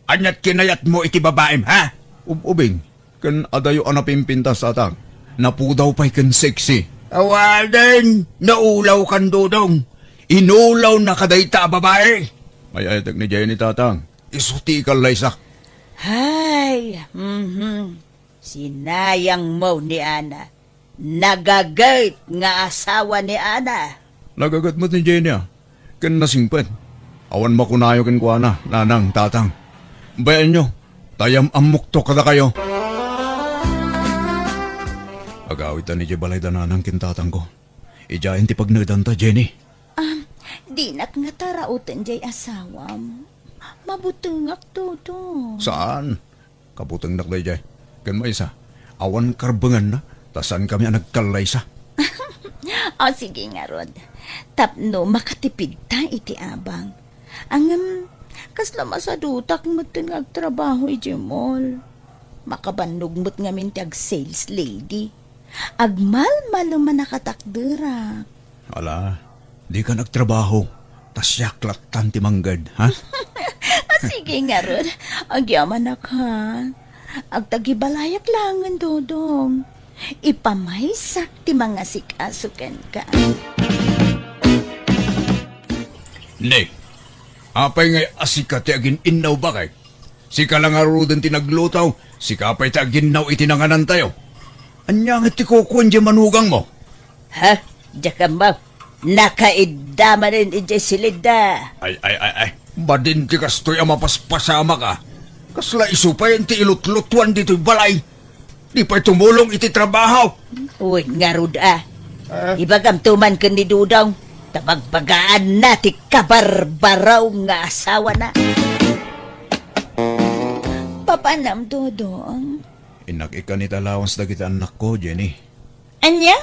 Aniat kinayatmo iti babaim, ha? Ub-ubing, ken adayo a napimpintas, Tatang. Napudaw pay ken sexy. Awanen, naulawkan, Dodong. Inulawnaka dayta a babai. Ay-ayatek ni Jenny, Tatang. Isu ti ikallaysak. Hay, mhm. Sinayangmo ni Ana. Nagaget nga asawa ni Ana. Nagaget met ni Jenny, a, ken nasingpet. Awan makunayo kenkuana, nanang, tatang. Bayaenyo, ta yam-ammokto kadakayo. Agawidtan idiay balay da nanang ken tatangko. Idiayen ti pagnaedanta, Jenny. Ah, dinak ngata rauten diay asawam. Mabutengak, Dodong. Saan? Kabutengnak daydiay. Ken maysa, awan karbenganna, ta saankami a nagkallaysa. O, sige ngarud. Tapno makatipidta iti abang. Ngem, kasla masadutak metten nga agtrabaho idiay mall. Makabannog met ngamin ti ag-sales lady. Agmalmalem a nakatakderak. Ala, dikan agtrabaho, ta siak lattan ti mangged, ha? Ah, sige ngarud, agyamanak, ha? Agtagibalayak laengen, Dodong. Ipamaysak ti mangasikaso kenka. Ne, apay ngay a sika ti agin-innaw, baket? Sika la ngaruden ti nagluto, sika pay ti aginnaw iti nanganantayo. Ania ngay ti kukuan diay manugangmo? Ha? Diak ammo. Nakaidda manen idiay silidda. Ay, ay, ay, ay. Badin ti kastoy a mapaspasamak a. Kasla isu pay ti ilutlutuan ditoy balay. Di pay tumulong iti trabaho. Uy, ngarud a. Ah. Ibagamto man ken ni Dodong. Ta bagbagaanna ti kabarbaraw nga asawana. Papanam, Dodong? Innak ikkan iti allowance dagiti annakko, Jenny. Ania?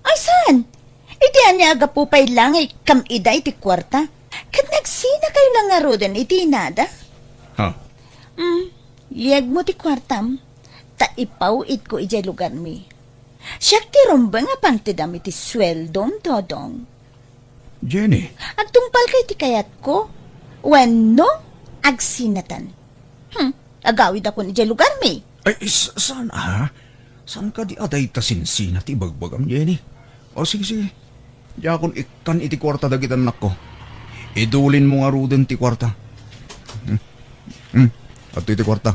Ay, saan? Iti ania a gapu pay la nga ikkam ida iti kuarta? Ket nagsinakayo la ngaruden iti inada? Ha? Hmm, yegmo ti kuartam, ta ipaw-itko idiay lugarmi. Siak ti rumbeng a pangtedam iti sueldom, Dodong. Jenny. Agtungpalka iti kayatko? Wenno, agsinatan? Hmm, agawidakon idiay lugarmi. Ay, s-, saan, ha? Saan kadi a dayta sinsina ti ibagbagam, Jenny? O, sige, sige. Diakon ikkan iti kuarta dagiti annakko. Idulinmo ngaruden ti kuarta. Hmm. Hmm. Adtoy ti kuarta.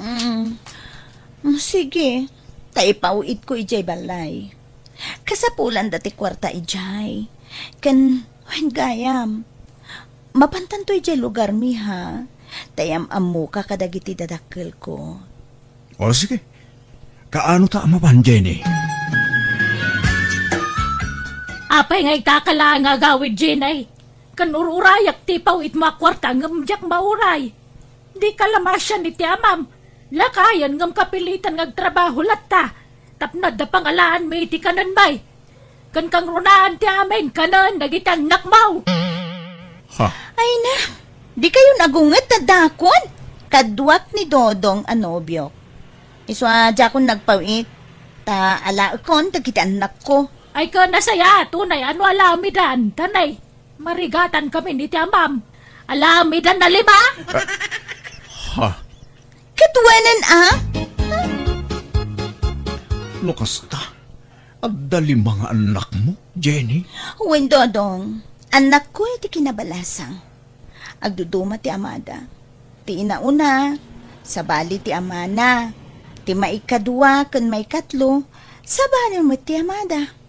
Mm. Mm, sige. Ta ipaw-itko idiay balay. Kasapulanda ti kuarta idiay. Ken, wen gayam, mapantanto idiay lugarmi, ha? Ta yam-ammoka kadagiti dadakkelko. O, sige. Kaano ta a mapan, Jenny? Apay nga ikakala nga agawid, Jenny? Kan ur-urayak ti paw-itmo a kuarta ngem diak mauray. Dika la masian iti amam. Lakayen ngem kapilitan nga agtrabaho latta. Tapno adda pangalaanmi iti kanenmi. Ken kangrunaan ti amin kanen dagiti annakmo. Ha? Ay na, dikayon agunget a dakon. Kaduak ni Dodong a nobiok. Isu a diakon nagpaw-it, ta alaekon dagiti annakko. Ay, ken nasayaat unay a no alamidan, ta nay, marigatan kami ni ti amam. Alamidan a lima? Ha? Ket wenen a? No kasta, adda lima nga annakmo, Jenny? Wen, Dodong. Annakko iti kinabalasang. Agduduma ti amada. Ti inauna, sabali ti amana. Ti maikadua ken maikatlo, sabali met ti amada.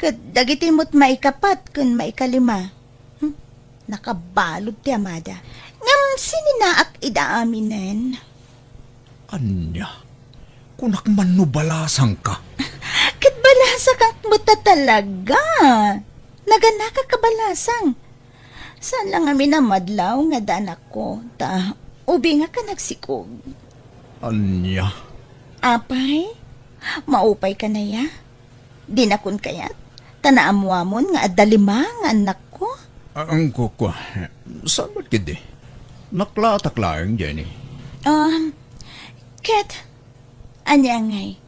Ket dagiti met maikapat ken maikalima, hmm, nakabalud ti amada. Ngem sininaak ida aminen. Ania? Kunak man no balasangka? Ket balasakak met a talaga. Naganakak a balasang. Saan la ngamin a madlaw nga adda anakko, ta ubingak a nagsikog. Ania? Apay, maupay ka naya? Dinakon kayat? Ta naammoamon nga adda lima nga annakko? Ah, ang kukua. Saan met ketdi? Naklaatak laeng, Jenny. Um, ket, ania ngay?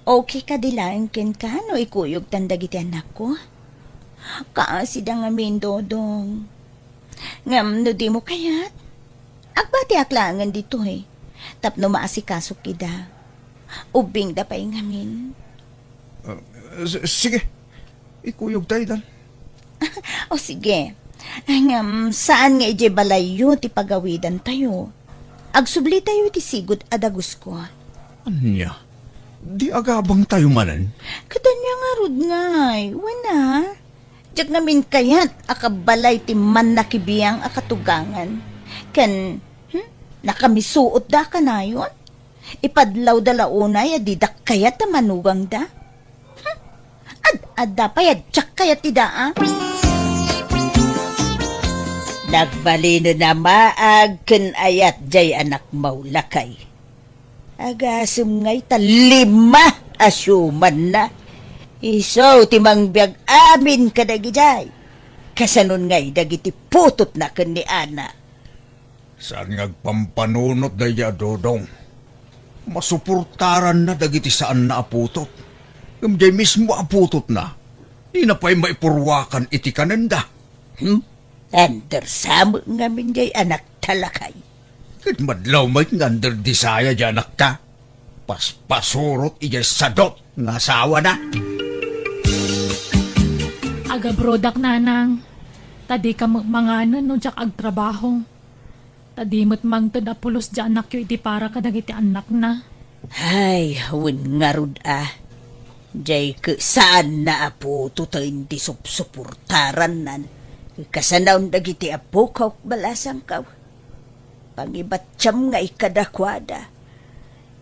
Okay kadi laeng kenka no ikuyogtan dagiti annakko? Kaasida ngamin, Dodong. Ngem no dimo kayat, agbatiak laengen ditoy tapno maasikasok ida. Ubbingda pay ngamin. Ah, s-, sige. Ikuyogta idan. O sige. Ngem saan nga idiay balayyo ti pagawidantayo? Agsublitayo iti sigud a dagusko. Ania? Di agabangtayo manen? Ket ania ngarud ngay? Wen a? Diak ngamin kayat a kabalay ti mannakibiang a katugangan. Ken, hmm, nakamisuotda a kanayon? Ipadlawda la unay a didak kayat a manugangda? Hmm? Ad-adda pay a diak kayat ti daa? Nagbalinen a maag ken ayat jay anakmo, lakay. Agasem ngay ta lima a siumanna. Isu ti mangbiag amin kadagijay. Kasanon ngay dagiti putotna ken ni Ana? Saan nga agpampanunot daydiay a Dodong? Masuportaranna dagiti saanna a putot. Ngem jay mismo a putotna, dina pay maipurwakan iti kanenda. Hmm? Andersa met ngamin jay anakta, lakay. Ket madlaw met nga under desire jay anakta. Paspasurot idiay sadot nga asawana. Agabrodak, nanang, ta dika met manganen no diak agtrabaho. Ta di met mangted a pulos jay anakyo iti para kadagiti annakna. Ay, wen ngarud a. Jay ket saanna a putoten ti supsuportarannan. Kasanaon dagiti apok, balasangko. Pangibatiam ngay kadakuada.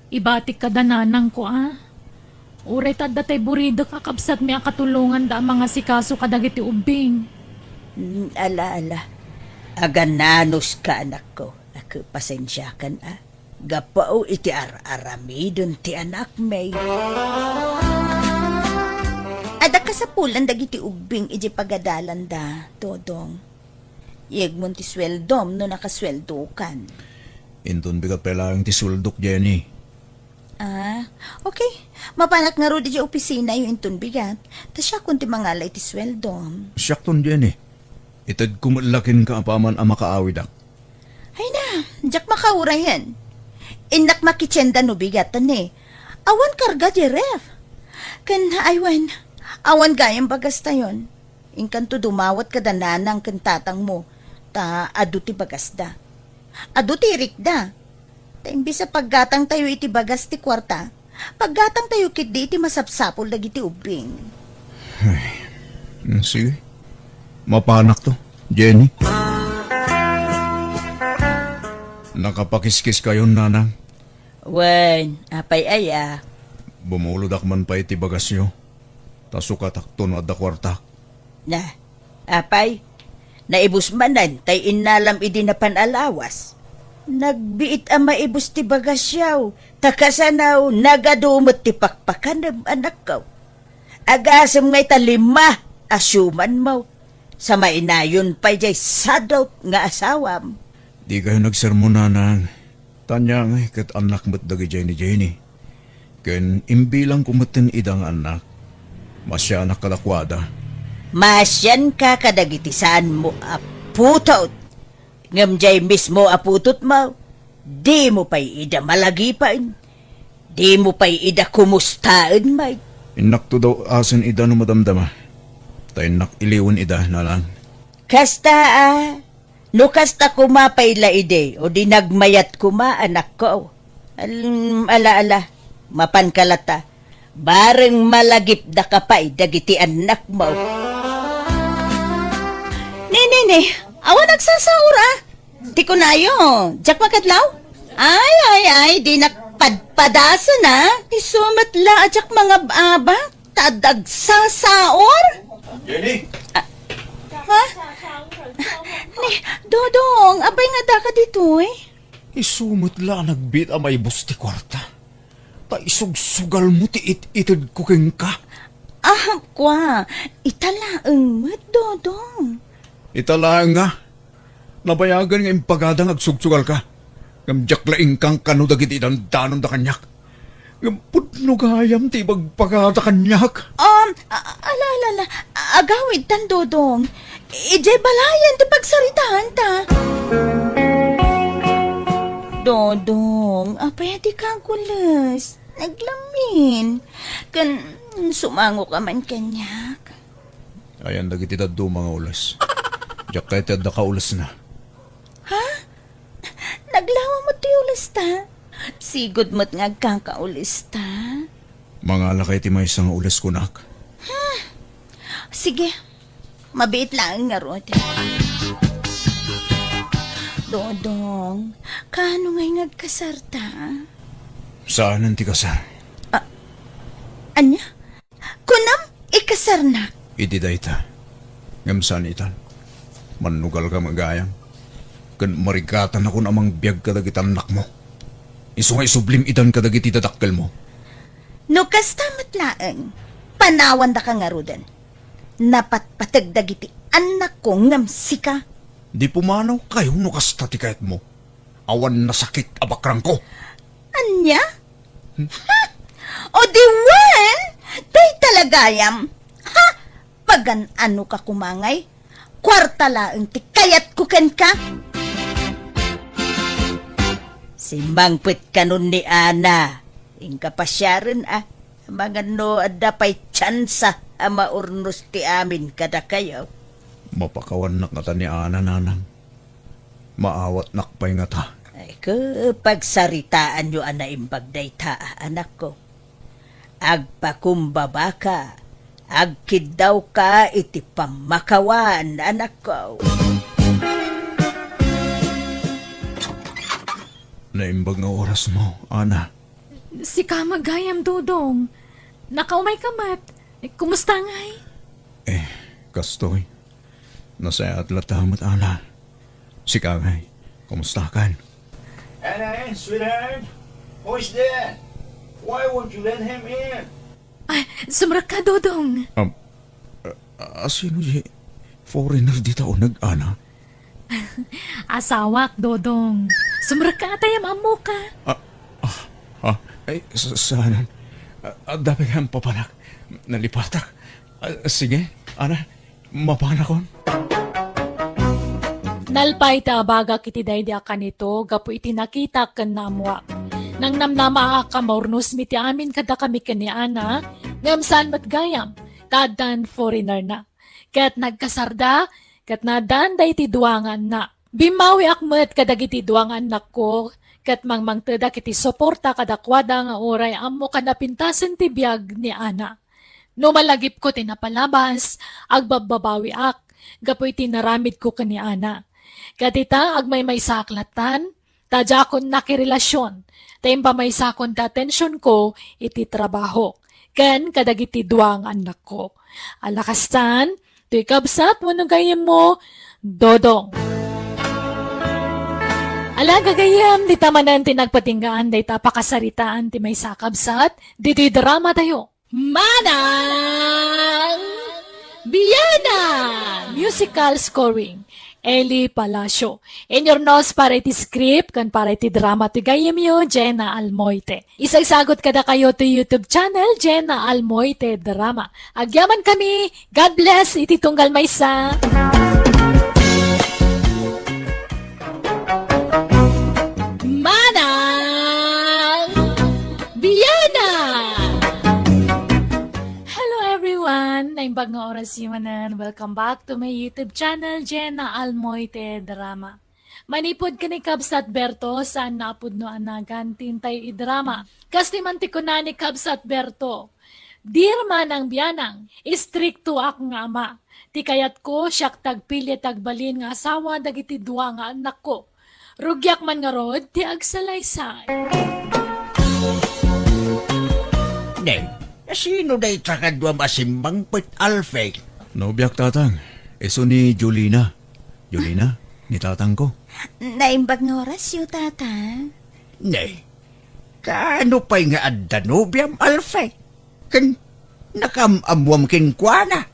Ibatik kada nanangko a. Uray ta adda tay buridek a kabsatmi a katulonganda a mangasikaso kadagiti ubbing. Mm, ala, ala. Agananuska, anakko. Nak-, pasensiakan, a. Gapu iti ar-aramiden ti anakmi. Adda kasapulan dagiti ubbing iti pagadalanda, Dodong. Yegmon ti sueldom no nakasueldokan. Inton bigat pay laeng ti sueldok, Jenny. Ah, okay. Mapanak ngarud iti opisinayo inton bigat. Ta siakon ti mangala iti sueldom. Siakton, Jenny. Itedko met la kenka apaman a makaawidak. Ay na, diak makaurayen. Innak makitienda no bigat, ni. Awan karga di ref. Ken, ay wen, awan gayam bagastayon. Inkanto dumawat kada nanang ken tatangmo, ta adu ti bagasda. Adu ti irikda. Ta imbes a paggatangtayo iti bagas ti kuarta, paggatangtayo ketdi iti masapsapul dagiti ubbing. Ay, mm, sige. Mapanakto, Jenny. Nakapakiskiskayon, nanang. Wen, apay aya? Bumulodak man pay ti bagasyo. Ta sukatakto no adda kuartak. Na, apay, naibus manen tay innalam idi napan a lawas. Nagbiit a maibus ti bagasyaw, ta kasano nagadu met ti pakpakanem, anakko. Agasem ngay ta lima a siumanmo, sa mainayon pay jay sadot nga asawam. Dikayo nagsermon, nanang. Tanya ngay ket annak met dagiti Jenny. Ken imbilangko metten ida nga annak. Maasianak kadakuada. Maasianka kadagiti saanmo a putot. Ngem jay mismo a putotmo, dimo pay ida malagipen. Dimo pay ida kumustaen met. Innakto daw asen ida no madamdama. Ta innak iliwen ida, nanang. Kasta a, no kasta koma pay la idi, o di nagmayat koma, anakko. Al-, ala, ala, mapanka lata. Bareng malagipdaka pay dagiti annakmo. Ni, ni, ni, awan agsasaor, a. Ti kunayo, diak makadlaw? Ay, ay, ay, dinak padpadasen, a. Isu met la a diak mangab-abak, ta adda agsasaor. Jenny! Ah, ha? Ni, Dodong, apay nga addaka ditoy? Isu met la a nagbiit a maibus ti kuarta. Ta isugsugalmo ti it-itedko kenka. Ah, kua, ita laeng met, Dodong. Ita laeng nga. Nabayagen nga impagada nga agsugsugalka. Ngem diak la inkankano dagiti dandanonda kaniak. Ngem pudno gayam ti ibagbaga ta kaniak. Um, a-, ala, ala, ala. Agawidtan, Dodong. Idiay balayen ti pagsaritaanta. Dodong, apay a dika agules? Naglamin. Ken sumangoka man kaniak. Ayan dagiti dadduma nga ules. Diak kayat ti adda kaulesna. Ha? Naglawa met ti ulesta? Sigud met nga agkakaulesta? Mangalakay ti maysa nga ules kunak. Hmm. Sige. Mabiit laeng ngarud. Dodong, kaano ngay nga agkasarta? Saanen ti kasar? Ah, ania? Kunam, ikasarnak. Idi dayta. Ngem saan itan. Mannugalka met gayam. Ken marigatanakon a mangbiag kadagiti annakmo. Isu nga isublim itan kadagiti dadakkelmo. No kasta met laeng, panawandaka ngaruden. Napatpateg dagiti annakko ngem sika. Di pumanawkayo no kasta ti kayatmo. Awan nasakit a bakrangko. Ania? Hmm? Ha? O di wen, dayta la gayam. Ha? Pagan-anoka koma ngay? Kuarta laeng ti kayatko kenka. Simmangpet kanon ni Ana. Inka pasiaren a. Amangan no adda pay tsansa a maurnos ti amin kadakayo. Mapakawannak ngata ni Ana, nanang. Maawatnak pay ngata. Ay, ke, pagsaritaanyo a naimbag dayta, anakko. Agpakumbabaka, agkiddawka iti pammakawan, anakko. Naimbag nga orasmo, Ana. Sika met gayam, Dodong. Nakaumayka met. Kumusta ngay? Eh, kastoy. Nasayaat latta met, Ana. Sika ngay, kumustakan? Ana, sweetheart, who is there? Why won't you let him in? Ay, sumrekka, Dodong. Um, a, a, sino di foreigner dita uneg, Ana? Asawak, Dodong. Sumrekka, atayam ammoka. Ah, ah, ah, ay, sa-, saanen? Ah, adda pay nga papanak. Nalipatak. Ah, sige, Ana, mapanakon. Nalpay ti abagak iti daydi a kanito gapu iti nakitak ken naammoak. Nangnamnamaak a maurnosmi ti amin kadakami ken ni Ana, ngem saan met gayam, ta addan foreigner na. Ket nagkasarda, ket naaddan daydi dua nga annak. Bimmawiak met kadagiti dua nga annakko, ket mangmangtedak iti suporta kadakuada nga uray ammok a napintasen ti biag ni Ana. No malagipko ti napalabas, agbabbabawiak gapu iti naramidko ken ni Ana. Ket ita, agmaymaysaak lattan, ta diakon nakirelasion, ta impamaysakon ti atensionko iti trabaho, ken kadagiti dua nga annakko. Ala kastan, toy kabsat wenno gayyemmo, Dodong. Ala gagayyem, dita manen ti nagpatinggaan dayta a pakasaritaan ti maysa a kabsat, ditoy drama tayo. Manang Biana! Musical scoring, Eli Palacio. Inyurnos para iti script ken para iti drama ti gayyemyo, Jenna Almoite. Isagsagot kadakayo ti YouTube channel, Jenna Almoite Drama. Agyamankami, God bless iti tunggal maysa. Manang Biana! Hello everyone! Naimbag nga oras manen. Welcome back to my YouTube channel, Jenna Almoite Drama. Manipud ken ni Kabsat Berto, saan a pudno a nagan ti intayo a drama. Kas ti man ti kuna ni Kabsat Berto, "Dear Manang Bianang, istriktoak nga ama. Ti kayatko, siak ti agpili ti agbalin nga asawa dagiti dua nga annakko. Rugiak man ngarud ti agsalaysay." Ne, sino dayta kaduam a simmangpet, Alfie? Nobiak, Tatang. Isu ni Jolina. Jolina, ni tatangko. Naimbag nga orasyo, Tatang. Ne, kaano pay nga adda nobiam, Alfie? Ken nakaam-ammoam kenkuana?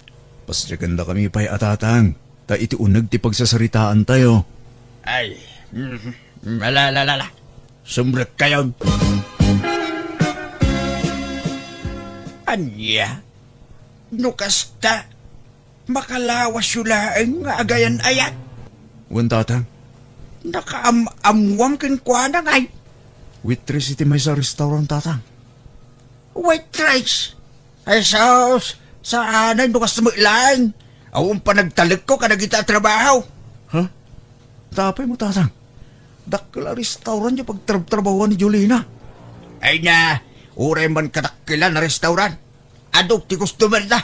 Pasdiakendakami pay a tatang, ta iti uneg ti pagsasaritaantayo. Ay, mm, ala, ala, ala, ala. Sumrekkayon. Ania? No kasta, makalawasyo laeng nga agayan-ayat. Wen, Tatang. Nakaam-ammoam kenkuana ngay. Waitress iti maysa a restaurant, Tatang. Waitress? Ay, sus, saanay no kasta met laeng. Awan panagtalekko kadagita a trabaho. Ha? Apay mo, Tatang? Dakkel a restaurant ti pagtrabtrabahoan ni Jolina. Ay na, uray man kadakkelan a restaurant. Adu ti customer na.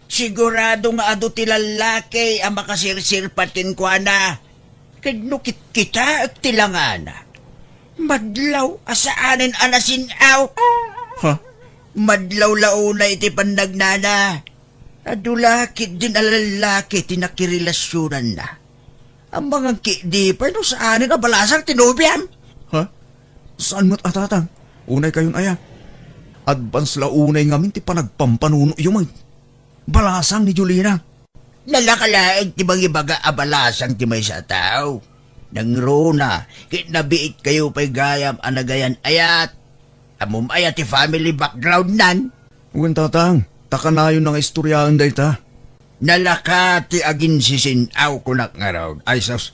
Sigurado nga adu ti lallaki a makasirsirpat kenkuana. Ket no kitkitaek ti langana, madlaw a saanen a nasin-aw. Ha? Madlaw la unay iti pannagnana. Adu la ketdin a lallaki ti nakirelasionanna. Amangan ketdi pay no saanen a balasang ti nobiam. Ha? Saan met a, Tatang? Unay kayon aya? Advance la unay ngamin ti panagpampanunoyo met. Balasang ni Jolina. Nalaka laeng ti mangibaga a balasang ti maysa a tao. Nangruna, ket nabiitkayo pay gayam a nagayan-ayat. Ammom aya ti family backgroundnan? Wen, Tatang, ta kanayon nga istoryaen dayta. Nalaka ti aginsisin-aw kunak ngarud. Ay sus,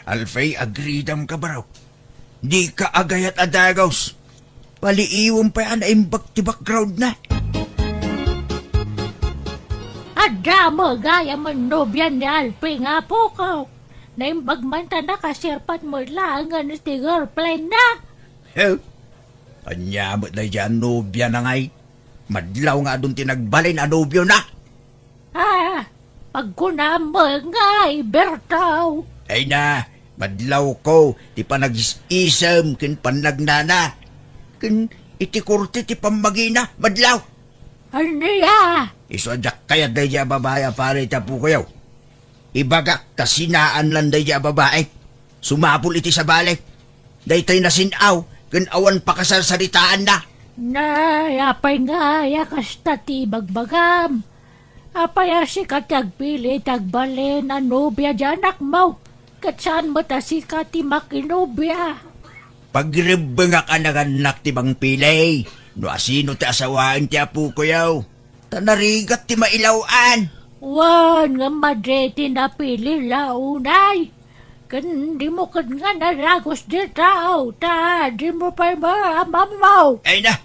Alfie, agridam ka, baro. Dika agayat a dagus. Paliiwem pay a naimbag ti backgroundna. Adda met gayam a nobian ni Alfie nga apok. Naimbag man ta nakasirpat met laengen iti girlfriendna. He? Ania met daydiay a nobiana ngay? Madlaw nga adun ti nagbalin a nobiona. Ah, pagkunam met ngay, Berto. Ay na, madlawko ti panagis-isem ken pannagnana. Ken iti korte ti pammagina, madlaw. Ania? Isu a diak kayat daydiay a babai a pari ti apokoyo. Ibagak ta sinaan lan daydiay a babai. Sumapul iti sabali. Daytoy nasin-aw ken awan pakasarsaritaanna. Nay, apay ngay a kasta ti ibagbagam? Apay a sika ti agpili iti agbalin a nobia ti anakmo, ket saan met a sika ti makinobia? Pagrebbengak a nagannak ti mangpili no asino ti asawaen ti apokoyo. Ta narigat ti mailaw-an. Wen, ngem madi ti napili la unay. Ken dimo ket nga naragus ditaw, ta dimo pay maamammaw. Ay na,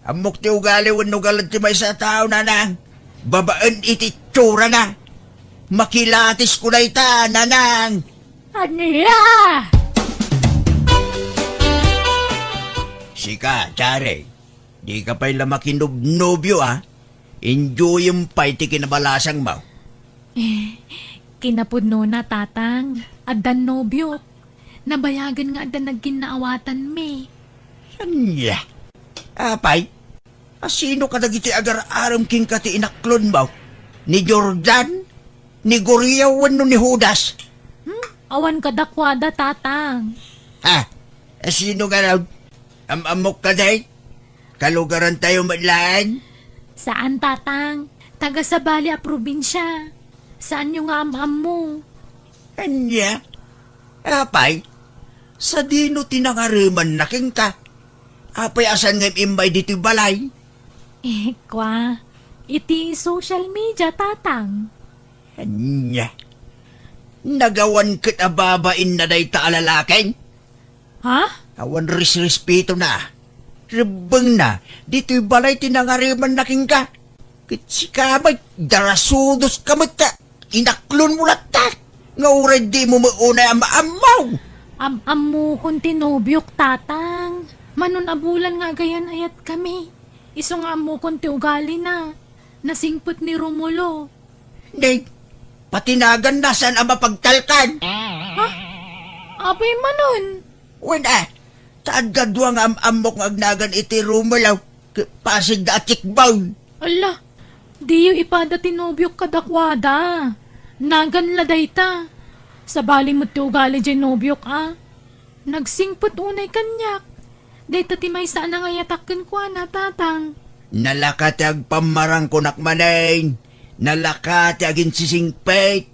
ammok ti ugali wenno galad ti maysa a tao, nanang. Babaen iti itsurana. Makilatisko dayta, nanang. Ania? Sika, Jare, dika pay la makinobnobio, a? Enjoyem pay ti kinabalasangmo. Eh, kinapudnona, Tatang. Addan nobiok. Nabayagen nga adda nagkinnaawatanmi. Ania? Apay, asino kadagiti agar-arem kenka ti inaklonmo? Ni Jordan? Ni Guriaw wenno ni Judas? Hmm? Awan kadakuada, Tatang. Ha? Asino ngarud? Am-ammok kadi? Kalugarantayo met laeng? Saan, Tatang. Taga-Sabali a probinsia. Saanyo nga am-ammo? Ania? Apay, sadino ti nangaremanna kenka? Apay a saan nga im-immay ditoy balay? Eh, kwa, iti social media, Tatang. Ania? Nagawan ket a babainna dayta a lalaki? Ha? Awan resrespetona. Rebbengna, ditoy balay ti nangaremanna kenka. Ket sika met, darasudoska met ta inaklonmo latta. Nga uray dimo met unay a maammo. Am-ammokon ti nobiok, Tatang. Manon a bulan nga agayan-ayatkami. Isu nga ammokon ti ugalina. Nasingpet ni Romulo. Nay, pati naganna saan a mapagtalkan. Ha? Apay manon? Wen a, ta adda dua nga am-ammok nga agnagan iti Romulo, ket pasigda a tikbaw. Ala, diyo ipada ti nobiok kadakuada. Nagan la dayta. Sabali met ti ugali diay nobiok a. Nagsingpet unay kaniak. Dayta ti maysa a nangayatak kenkuana, Tatang. Nalaka ti agpammarang kunak manen. Nalaka ti aginsisingpet.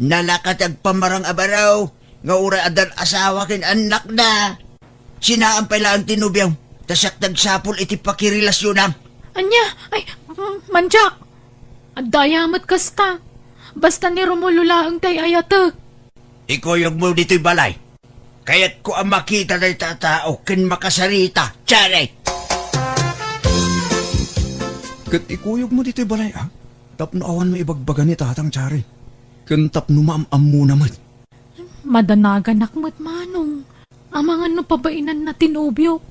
Nalaka ti agpammarang a baro nga uray addan asawa ken annakna. Sinaan pay laeng ti nobiom, ta siak ti agsapul iti pakirelasionam. Ania? Ay, mm, mandiak. Adda aya met kasta. Basta ni Romulo laeng ti ay-ayatek. Ikuyogmo ditoy balay. Kayatko a makita dayta a tao ken makasarita, Charlie. Ket ikuyogmo ditoy balay, a? Tapno awan maibagbaga ni Tatang, Charlie. Ken tapno maam-ammona met. Madanaganak met, Manong. Amangan no pabainanna ti nobiok.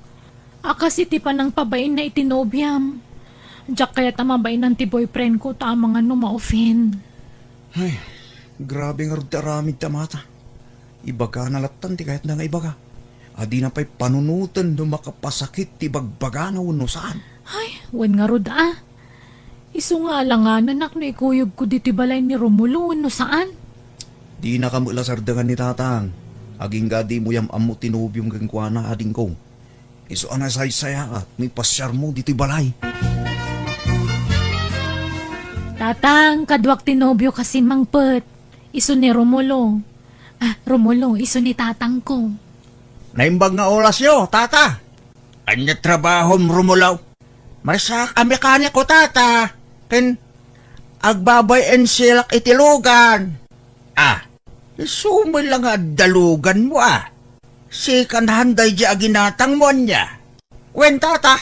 A kas iti panangpabainna iti nobiam. Diak kayat a mabainan ti boyfriend ko ta amangan no ma-offend. Ay, grabe ngarud ti aramid ti amata. Ibagana lattan ti kayatna nga ibaga. A dina pay panunoten no makapasakit ti ibagbagana wenno saan. Ay, wen ngarud a. Isu nga alangananak no ikuyogko ditoy balay ni Romulo wenno saan. Dinaka met la sardengan ni Tatang. Agingga dimo yam-ammo ti nobiom kenkuana, adingko. Isu a nasaysayaat no ipasiarmo ditoy balay. Tatang, kaduak ti nobiok a simmangpet. Isu ni Romulo. Ah, Romulo, isu ni tatangko. Naimbag nga orasyo, Tata. Ania trabahom, Romulo? Maysaak a mekaniko, Tata. Ken agbabay-en siak iti lugan. Ah, isu met la nga adda luganmo, a. Sika nahan daydiay a ginatangmo, ania? Wen, Tata.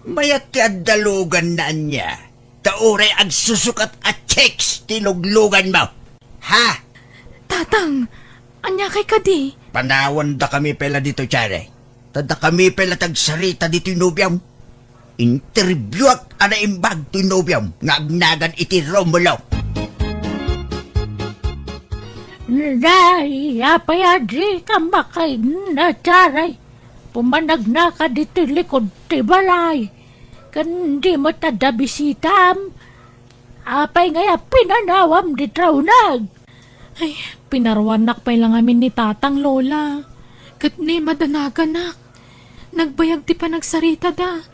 Mayat ti adda luganna, ania? Ta uray agsusukat a chicks ti lugluganmo. Ha? Tatang, ania kay kadi? Panawandakami pay la ditoy, Charlie. Ta dakami pay la ti agsarita ditoy nobiom. Interviewak a naimbag toy nobiom nga agnagan iti Romulo. Nay, apay a dika makainna, Charlie? Pumanagnaka ditoy likod ti balay. Ken di met adda bisitam. Apay ngay a pinanawam di traunag? Ay, pinaruannak pay la ngamin ni Tatang, Lola. Ket ni madanaganak. Nagbayag ti panagsaritada.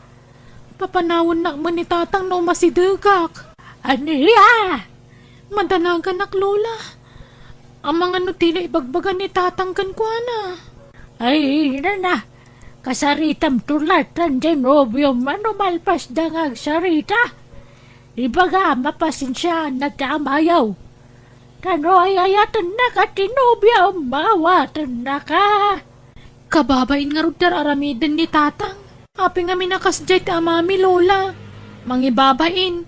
Papanawennak met ni Tatang no umasidegak. Ania? Madanaganak, Lola. Amangan no ti la ibagbaga ni Tatang kenkuana. Ay, nana, kasaritam tulatan di nobiom a no malpasda nga agsarita. Ibaga, mapasensiaanna ti amayo. Ta no ay-ayatennaka ti nobiom, awatennaka. Kababain ngarud ti ar-aramiden ni Tatang. Apay ngamin a kasdiay ti amami, Lola? Mangibabain.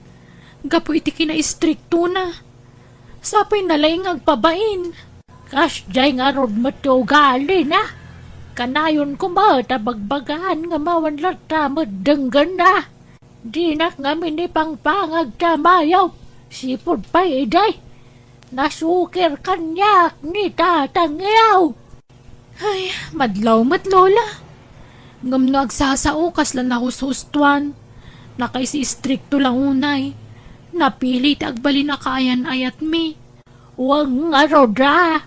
Gapu iti kinaistriktona. Sapay na laeng nga agpabain. Kasdiay ngarud met ti ugalina. Kanayon koma ta bagbagaan nga awan latta met denggenna. Dinak ngamin ipangpangag ti amayo. Sipud pay idi, nasukir kaniak ni Tatang. Ay, madlaw met, Lola. Ngem no agsasao, kasla nahushustuan. Nakaisistrikto la unay. Napili ti agbalin a kaayan-ayatmi. Wen ngarud a.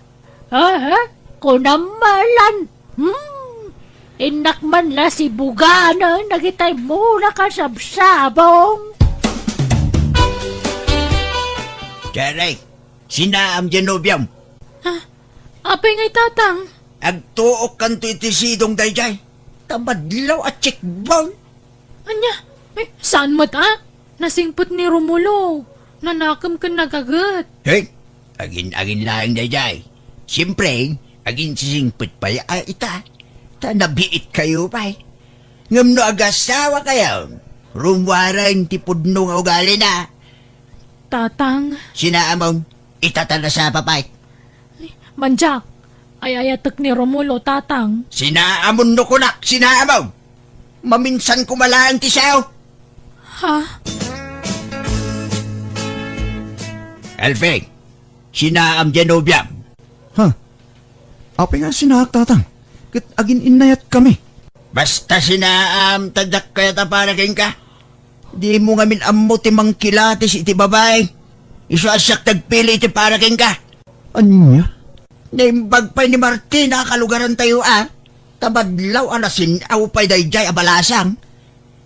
Aha? Kunam malan. Hmm. Innak man la sibuganen dagiti immuna kasabsabong. Jerry, sinaam diay nobiom. Ah, apay ngay, Tatang? Agtuokkanto iti sidong daydiay. Ta madlaw a cheekbone. Ania? Eh, saan met a? Nasingpet ni Romulo. Nanakem ken nagaget. Hey, agin-agin laeng daydiay. Siempre, aginsisingpet pay a ita. Ta nabiitkayo pay. Ngem no agasawakayo, rummuaren ti pudno nga ugalina. Tatang. Sinaamon, ita ta nasapa pay. Mandiak, ay-ayatek ni Romulo, Tatang. Sinaamon no kunak, sinaamon. Maminsan koma laeng ti sao. Ha? Alfie, sinaam diay nobiam. Ha? Apay nga sinaak, Tatang? Ket agin-innayatkami. Basta sinaam, ta diak kayat a para kenka. Dimo ngamin ammo ti mangkilatis iti babai. Isu a siak ti agpili iti para kenka. Ania? Naimbag pay ni Martina a kalugarantayo a. Ta madlaw a nasin-aw pay daydiay a balasang.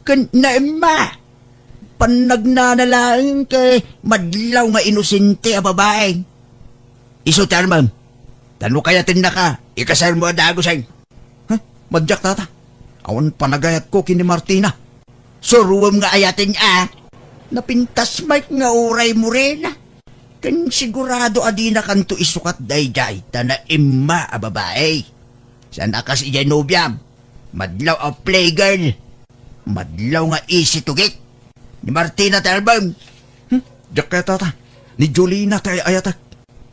Ken naimma. Pannagnana laeng ket madlaw nga inosente a babai. Isu ti armem. Ta no kayatennaka, ikasarmo a dagusen. Ha? Madiak, Tata. Awan panagayatko ken ni Martina. Suroem nga ayaten a. Napintas met nga uray morena. Ken sigurado a dinakanto isukat daydiay ta naimma a babai. Saan a kas idiay nobiam. Madlaw a playgirl. Madlaw nga isi to get. Ni Martina ti armem. Hmm? Diak kayat, Tata. Ni Jolina ti ay-ayatek.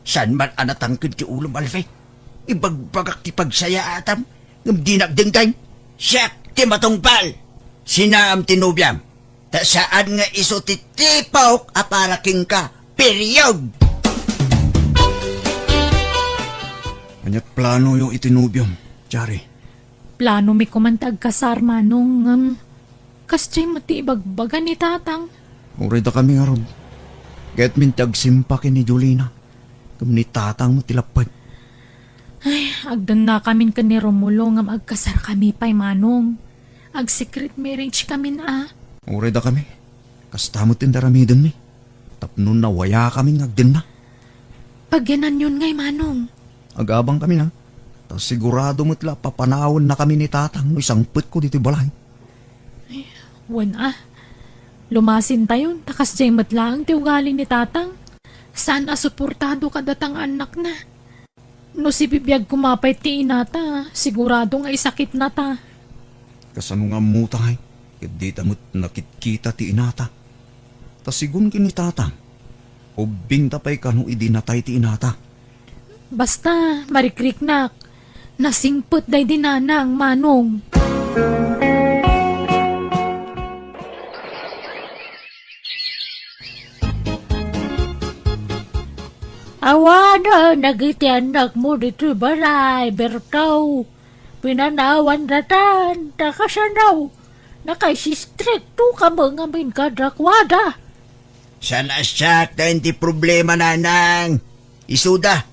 Saan man a natangked ti ulom, Alfie? Ibagbagak ti pagsayaatam, ngem dinak denggen. Siak ti matungpal. Sinaam ti nobiam. Ta saan nga isu ti tipok a para kenka. Period! Aniat planoyo iti nobiom, Jari? Planomi koman ti agkasar, Manong, ngem kasdiay met ti ibagbaga ni Tatang. Uray dakami ngarud. Kayatmin ti agsimpa ken ni Jolina. Ngem ni Tatang met ti lapped. Ay, agdennakamin ken ni Romulo ngem agkasarkami pay, Manong. Ag-secret marriage kamin a. Uray dakami. Kasta met ti aramidenmi. Tapno nawayakamin nga agdenna. Pagyananyon ngay, Manong. Agabangkamin a. Ta sigurado met la papanawennakami ni Tatang no isangpetko ditoy balay. Ay, wen a. Lumasintayon, ta kasdiay met laeng ti ugali ni Tatang. Saan a suportado kadata nga annakna. No sibibiag koma pay ti inata, sigurado nga isakitnata. Kasano nga ammota ngay, ket dita met nakitkita ti inata? Ta sigun ken ni Tatang, ubbingta pay kano idi natay ti inata. Basta, marikriknak, nasingpet daydi nanang, Manong. Awanen dagiti annakmo ditoy balay, Berto. Pinanawandatan, ta kasano? Nakaisistrikto ka met ngamin kadakuada. Saan a siak ti problema, nanang. Isuda,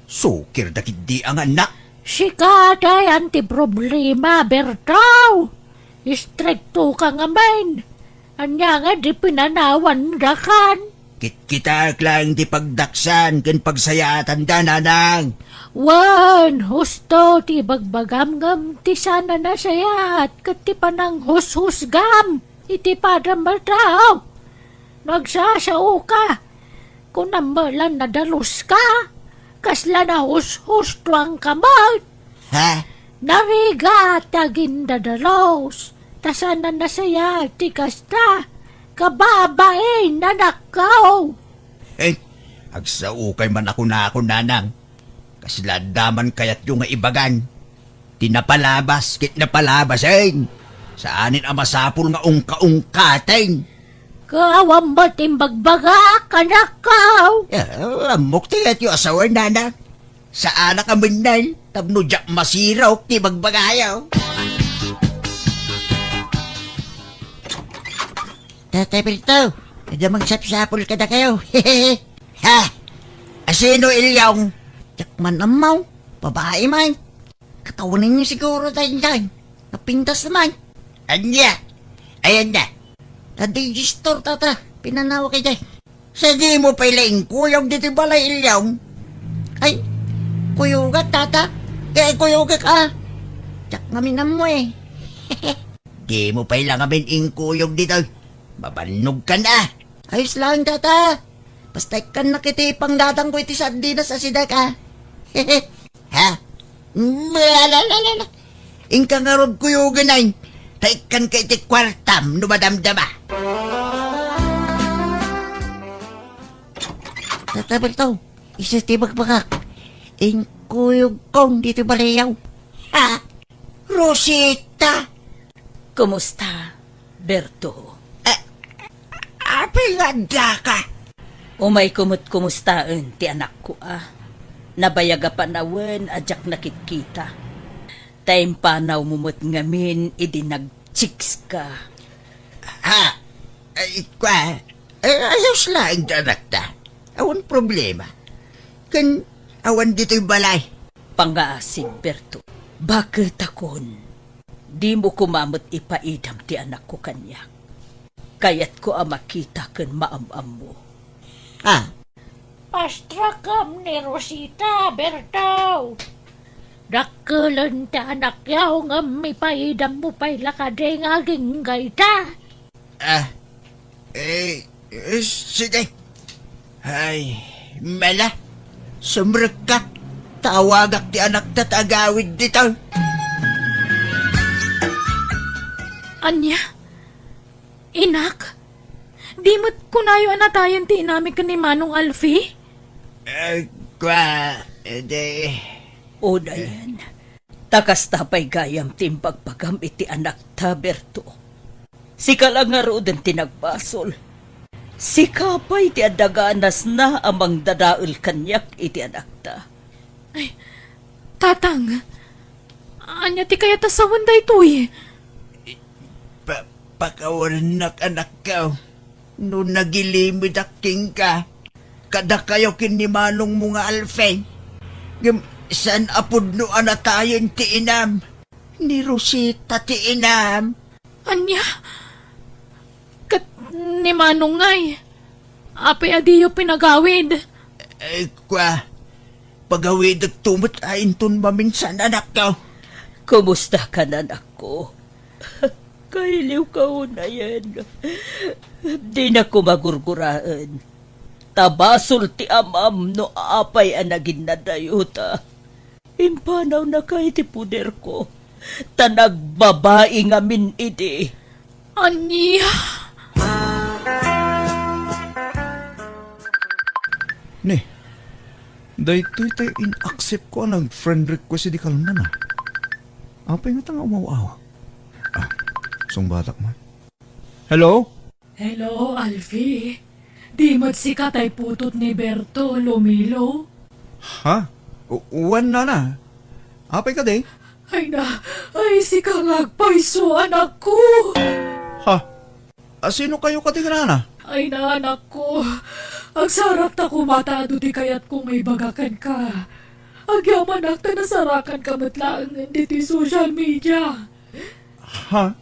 sukir dagiti angannak. Sika ti problema, Berto. Istrikto ka ngamin. Ania nga di pinanawandakan? Kitkitaek laeng ti pagdaksan ken pagsayaatanda, nanang. Wen, husto ti ibagbagam ngem ti saan a nasayaat ket ti pananghushusgam iti padam a tao. Nagsasaoka. Kunam met la nadaluska. Kasla nahushustuanka met. Ha? Narigat ti agindadalus, ta saan a nasayaat ti kasta. Kababain, anakko. Eh, agsaokay man a kunakon, nanang. Kasla adda man kayatyo nga ibagan. Ti napalabas ket napalabasen. Saanen a masapul nga ungka-ungkaten. Kaawan met imbagbagak, anakko. Eh, ammok ti kayatyo a sawen, nanang. Saanak a mennel tapno diak masirok ti bagbagayo. Tatay Berto, adda mangsapsapul kadakayo. Ha? Asino, Ilyong? Diak man ammo. Babae man. Katawanenyo siguro daydiay. Napintas man. Ania? Ayan na. Nadigestor, tata. Pinanaw ka dyan. Sa dimo pay la inkuyog ditoy balay, Ilyong? Ay, kuyogak, tata. Kaya kuyogak, ah. Diak ngamin ammo, eh. Dimo pay la ngamin inkuyog ditoy. Mabannogkan, ah. Ayos lang, tata. Basta ikkannak iti pangdatangko iti sardinas a sidek, ah. Ha? Ala, ala, ala, ala. Inka ngarud kuyogen ay. Ta ikkanka iti kuartam no madamdama. Tata Berto, isu ti bagbagak. Inkuyogko ditoy baliyaw. Ha? Rosita? Kumusta, Berto? Eh, apay nga addaka? Umayko met kumustaen ti anakko a. Nabayag a panawen a diak nakitkita. Ta impanawmo met ngamin idi nag-chicks ka. Ha? Ay, kua, eh, ayos laeng ti anakta. Awan problema. Ken awan ditoy balay. Pangngaasim, Berto. Baketakon, dimo koma met ipaidam ti anakko kaniak. Kayatko a makita ken maam-ammo. Ah. Pastrakam ni Rosita, Berto. Dakkelen ti anakyo ngem ipaidammo pay la kadi nga agingga ita. Ah, eh, eh, sige. Ay, mala, sumrekka. Tawagak ti anakta ta agawid dita. Ania? Inak? Di met kunayo a natayen ti inami ken ni Manong Alfie? Eh, kua, edi. Unayen. Ta kasta pay gayam ti imbagbagam iti anakta, Berto. Sika la ngaruden ti nagbasol. Sika pay ti adda ganasna a mangdadael kaniak iti anakta. Ay, Tatang, ania ti kayat a sawen daytoy? Pa-, pakawanennak, anakko. No nagilimedak kenka, kadakayo ken ni manongmo nga Alfie. Ngem saan a pudno a natayen ti inam. Ni Rosita ti inam. Ania? Ket ni manong ngay, apay a diyo pinagawid? Ay, kua, pagawidekto met a inton maminsan, anakko. Kumusta ka, anakko? Kailiwka unayen. Dinak koma gurguraen. Ta basol ti amam no apay a naginnadayota. Impanawnaka iti poderko, ta nagbabai ngamin idi. Ania? Ne, daytoy tay in-accept ko a nag-friend request idi kalman a. Apay ngata nga umaw-aw? Ah, sungbatak man. Hello? Hello, Alfie. Di met sika tay putot ni Berto, Lumilo? Ha? U-, wen, nana. Apay kadi? Ay na, ay sika nga agpayso, anakko. Ha? Asino kayo kadi, nana? Ay na, anakko. Agsarakta koma ta adu ti kayatko nga ibaga kenka. Agyamanak ta nasarakanka met laengen ditoy social media. Ha?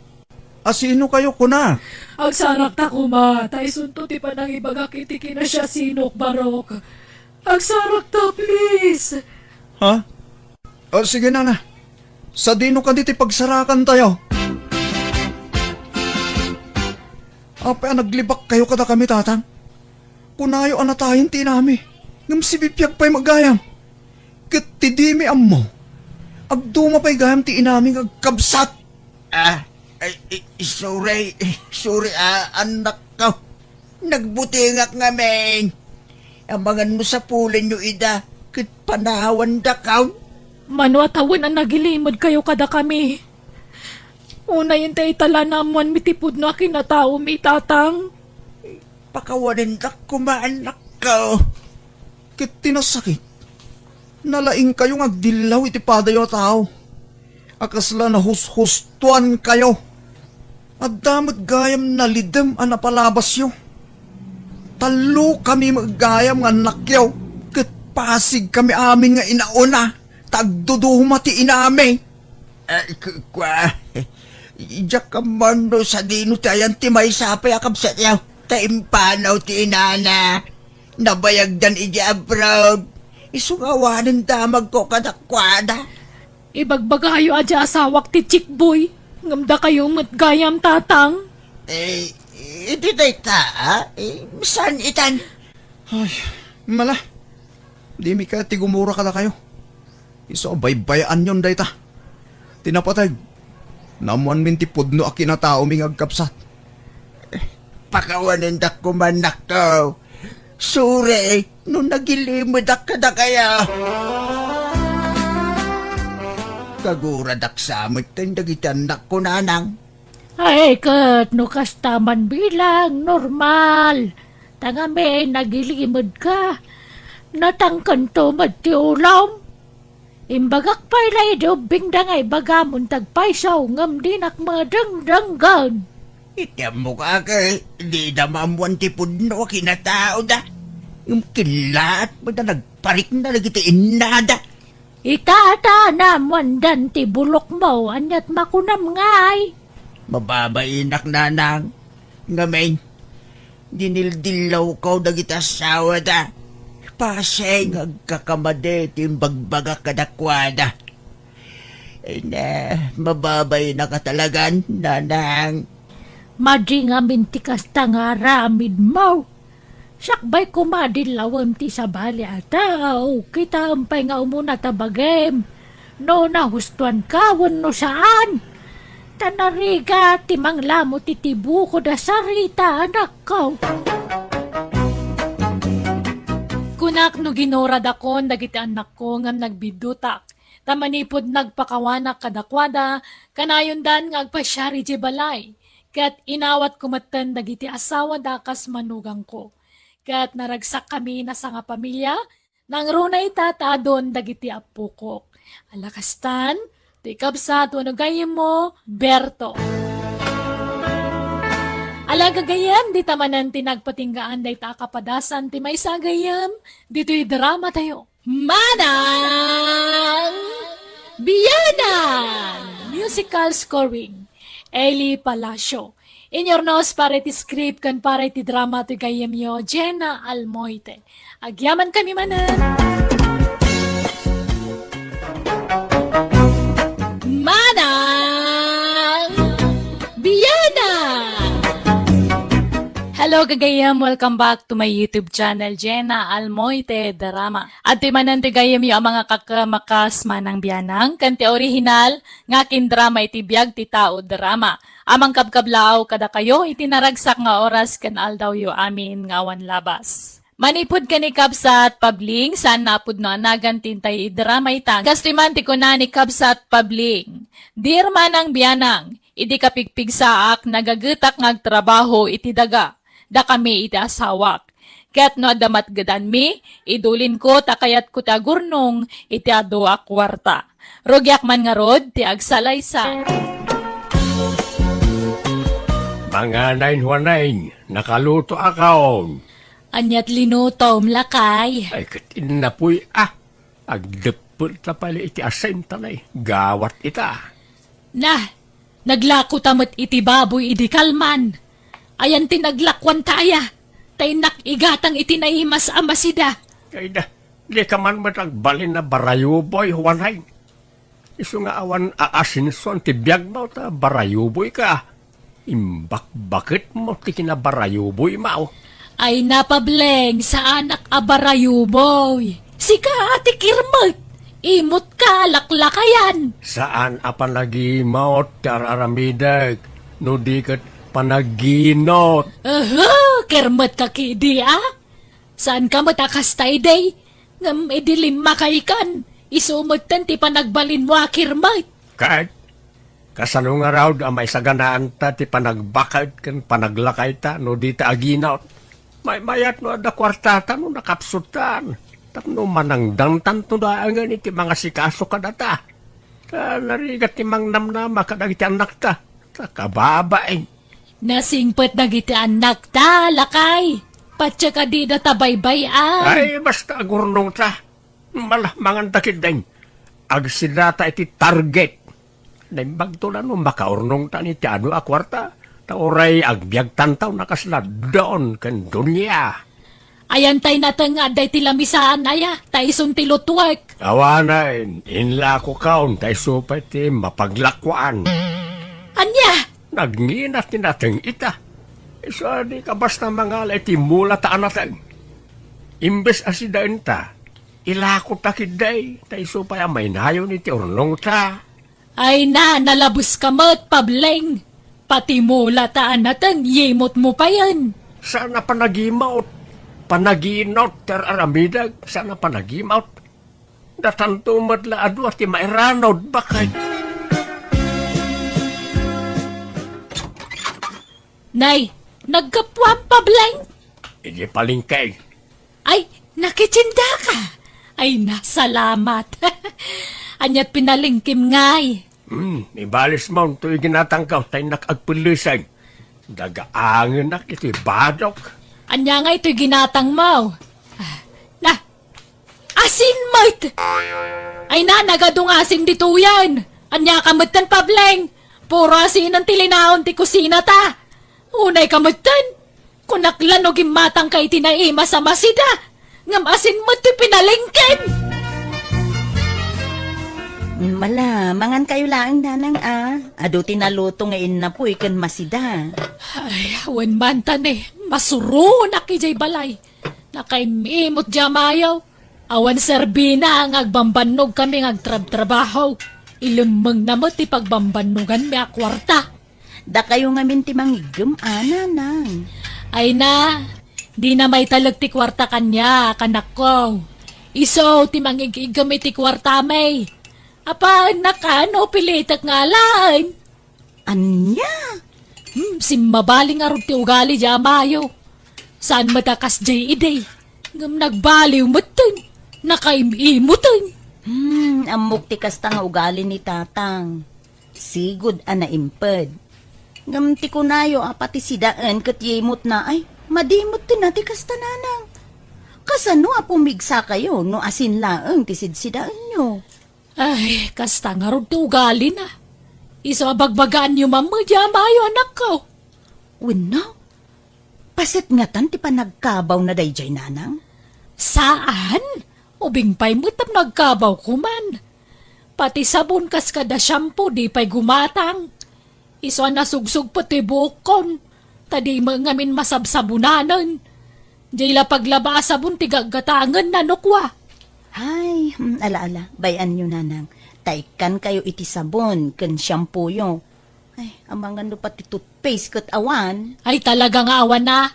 Asino kayo, kuna? Agsarakta koma, ta isunto ti panangibagak iti kinasiasinok, Barok. Agsarakta, please. Ha? O, sige, nana. Sadino kadi ti pagsarakantayo? Apay a naglibak kayo kadakami, tatang? Kunayo a natayen ti inami, ngem sibibiag pay met gayam. Ket ti dimi ammo, agduma pay gayam ti inami nga agkabsat. Ah, ay, i-, sorry, sorry, ah, anakko. Nagbutingak ngamin. Amangan no sapulenyo ida, ket panawandakon. Mano a tawen a nagilimedkayo kadakami? Unayen ta itala naammoanmi ti pudno a kinataomi, tatang. Pakawanendak koma, anakko. Ket ti nasakit, nalaingkayo nga agdillaw iti padayo a tao a kasla nahushustoankayo. Adda met gayam nalidem a napalabasyo. Tallokami met gayam nga annakyo, ket pasigkami amin nga inauna, ta agduduma ti inami. Eh, ku-, kua, diak ammo no sadino ti ayan ti maysa pay a kabsatyo. Ta impanaw ti inana. Nabayagdan idiay abroad. Isu nga awanen damagko kadakuada. Ibagbagayo a di asawak ti chickboy. Ngem dakayo met gayam, tatang. Eh, iti dayta, ah? Eh, saan itan? Ay, mala. Dimi kayat ti gumura kadakayo. Isu a baybayaanyon dayta. Ti napateg, naammoanmin ti pudno a kinataomi nga agkabsat. Pakawanendak koma, anakko. Sorry no nagilimedak kadakayo. Kaguradak sa met dagiti annakko, nanang. Ay, ket no kasta man bilang, normal. Ta ngamin, nagilimedka. Natangkento met ti ulom. Imbagak pay la idi ubbingda nga ibagamon ti agpayso, ngem dinak madengdenggen. Iti ammok, ake, dida maammoan ti pudno a kinataoda. Ngem kellaat met a nagparikna dagiti innada. Itata, naammoandan ti bulokmo, aniat makunam ngay? Mababainak, nanang. Ngamin, dinildillawko dagiti asawada. Pasay nga agkakamadi ti imbagbagak kadakuada. Ay na, mababainak a talagan, nanang. Madi ngamin ti kasta nga aramidmo. Sakbay koma dillawem ti sabali a tao, kitaem pay nga umuna ta bagim no nahustoanka wenno saan. Ta narigat ti manglamut iti bukod a sarita, anakko. Kunak no ginuradakon dagiti annakko ngem nagbiddutak, ta manipud nagpakawanak kadakuada, kanayondan nga agpasiar idiay balay. Ket inawatko metten dagiti asawada kas manugangko. Ket naragsakkami a sangapamilia, nangruna ita ta adun dagiti appokok. Ala kastan, ti kabsat wenno gayyemmo, Berto. Ala gagayyem, dita manen ti nagpatinggaan dayta a kapadasan ti maysa a gayyem, ditoy dramatayo. Manang Bianang! Musical scoring, Eli Palacio. Inyurnos para iti script ken para iti drama ti gayyemyo, Jenna Almoite. Agyamankami manen. Manang Bianang! Hello, gagayyem. Welcome back to my YouTube channel, Jenna Almoite Drama. Adtoy manen ti gayyemyo a mangakakamakas, Manang Bianang, ken ti orihinal nga akindrama iti biag ti tao drama a mangkabkablaaw kadakayo iti naragsak nga oras ken aldawyo amin nga awan labas. Manipud ken ni Kabsat Pabling, saan a pudno a nagan ti intay idrama ita. Kastoy man ti kuna ni Kabsat Pabling, Dear Manang Bianang, idi kapigpigsaak, nagagetak nga agtrabaho iti daga, dakami iti asawak. Ket no adda matgedanmi, idulinko ta kayatko ti agurnong iti adu a kuarta. Rugiak man ngarud ti agsalaysa. Manganay, Juanay, nakaluto akon. Aniat linutom, lakay? Ay, ket innapuy, ah. Agdeppel ta pay iti asin ta naigawat ita. Nah, naglako ta met iti baboy idi kalman. Ayan ti naglakuan ta aya, ta innak igatang iti naimas a masida. Ay da, di ka man met agbalin a barayuboy, Juanay. Isu nga awan aasinsuan ti biagmo ta barayuboyka. Imbakbaketmo ti kinabarayuboymo. Ay na, Pableng, saanak a barayuboy. Sika a ti kirmet. Imutka, laklakayan. Saan a panagimot ti ar-aramidek, no di ket panaginot. Aha, kirmetka kidi, a? Saanka met a kasta idi, ngem idi limmakaykan, isu metten ti panagbalinmo a kirmet. Ket kasano ngarud a maisaganaanta ti panagbaket ken panaglakayta no dita aginot? Maymayat no adda kuartata no nakapsutan, tapno manangdangtanto laengen iti mangasikaso kadata. Ta narigat ti mangnamnama kadagiti annakta, ta kababain. Nasingpet dagiti annakta, lakay. Patse kadida ta baybay-an. Ay, basta agurnongta. Mala, manganta ketdin. Agsidata iti target. Naimbagto la no makaurnongtan iti adu a kuarta. Ta uray agbiagtanto no kasla don ken dunia. Ayan tay nateng nga adda iti lamisaan aya, ta isun ti lutuek. Awanen, inlako kaon, ta isu pay ti mapaglakuan. Ania? Nagnginat ti nateng ita. Isu a di ka basta mangala iti mula ta a nateng. Imbes a sidaenta, ilako ta ketdi, ta isu pay a mainayon iti urnongta. Ay na, nalabeska met, Pableng. Pati mula ta a nateng, yimotmo payen. Saan a panagimot. Panaginot, ti ar-aramidek, saan a panagimot. Datanto met la a dua ti mairanod, baket. Nay, naggapuam, Pableng? Idi palengke. Ay, nakitindaka. Ay, nasalamat. Aniat pinalengkem, ngay? Hmm, ibalismo toy ginatangko, ta innak agpelleseng. Dagaangenak iti badok. Ania ngay toy ginatangmo? Na, asin met! Ay na, nagadu nga asin ditoyen. Ania ka metten, Pableng? Puro asinen ti linaon ti kusinata. Unay ka metten. Kunak la no gimmatangka iti naimas a masida, ngem asin met ti pinalengkem. Mala, mangankayo laeng, nanang, a. Adu ti naluto nga innapuy ken masida. Ay, wen man ta ne, masuronak idiay balay. Nakaim-imot di amayo. Awan serbina nga agbambannogkami nga agtrabtrabaho. Ilemmengna met ti pagbambannoganmi a kuarta. Dakayo ngamin ti mangiggem a, nanang. Ay na, dina maitalek ti kuarta kaniak, anakko. Isu ti mangig-iggem iti kuartami. Apaennaka no pilitek nga alaen. Ania? Hmm, simmabaling ngarud ti ugali di amayo. Saan met a kasdiay idi, ngem nagbaliw metten, nakaim-imoten. Hmm, ammok ti kasta nga ugali ni tatang. Sigud a naimped. Ngem ti kunayo a pati sidaen ket yimotna, ay, madi metten a ti kasta, nanang. Kasano a pumigsakayo no asin laeng ti sidsidaenyo? Ay, kasta ngarud ti ugalina. Isu a bagbagaanyo man met di amayo, anakko. Wenno, paset ngatan ti panagkabawna daydiay, nanang? Saan? Ubing pay met tapno agkabawko man. Pati sabon kas kada shampoo, di pay gumatang. Isu a nasugsugpet ti buokkon, ta di met ngamin masabsabonanen. Diay la paglaba a sabon ti gaggatangenna no kua. Ay, hmm, ala, ala, bay-anyo, nanang. Ta ikkankayo iti sabon ken shampooyo. Ay, amangan no pati toothpaste ket awan. Ay, talaga nga awan a.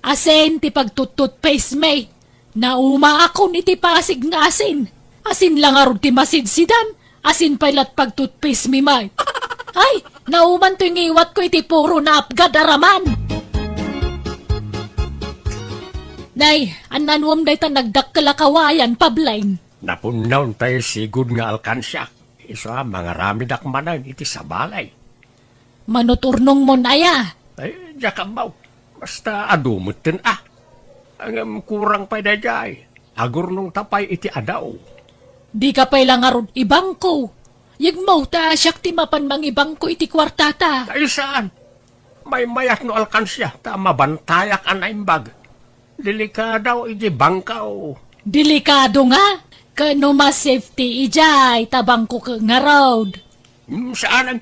Asin ti pagtut-toothpaste mi. Naumaakon iti pasig nga asin. Asin la ngarud ti masidsidan. Asin pay lat pagtutpaste mi met. Ay, nauman toy ngiwatko iti puro naapgad a raman. Nay, annanuem dayta nagdakkel a kawayan, Pableng? Napunnaw tay sigud nga alkansiak. Isu a mangaramidak manen iti sabali. Manuturnongmon aya? Ay, diak ammo. Basta adu metten a. Ngem kurang pay daydiay. Agurnongta pay iti adaw. Dika pay la ngarud ibangko. Yegmo ta siak ti mapan mangibangko iti kuartata. Ay, saan? Maymayat no alkansia ta mabantayak a naimbag. Delikado iti bangko. Delikado nga? Ken no ma-safety idiay ta bangko ket ngarud. Hmm, saanen.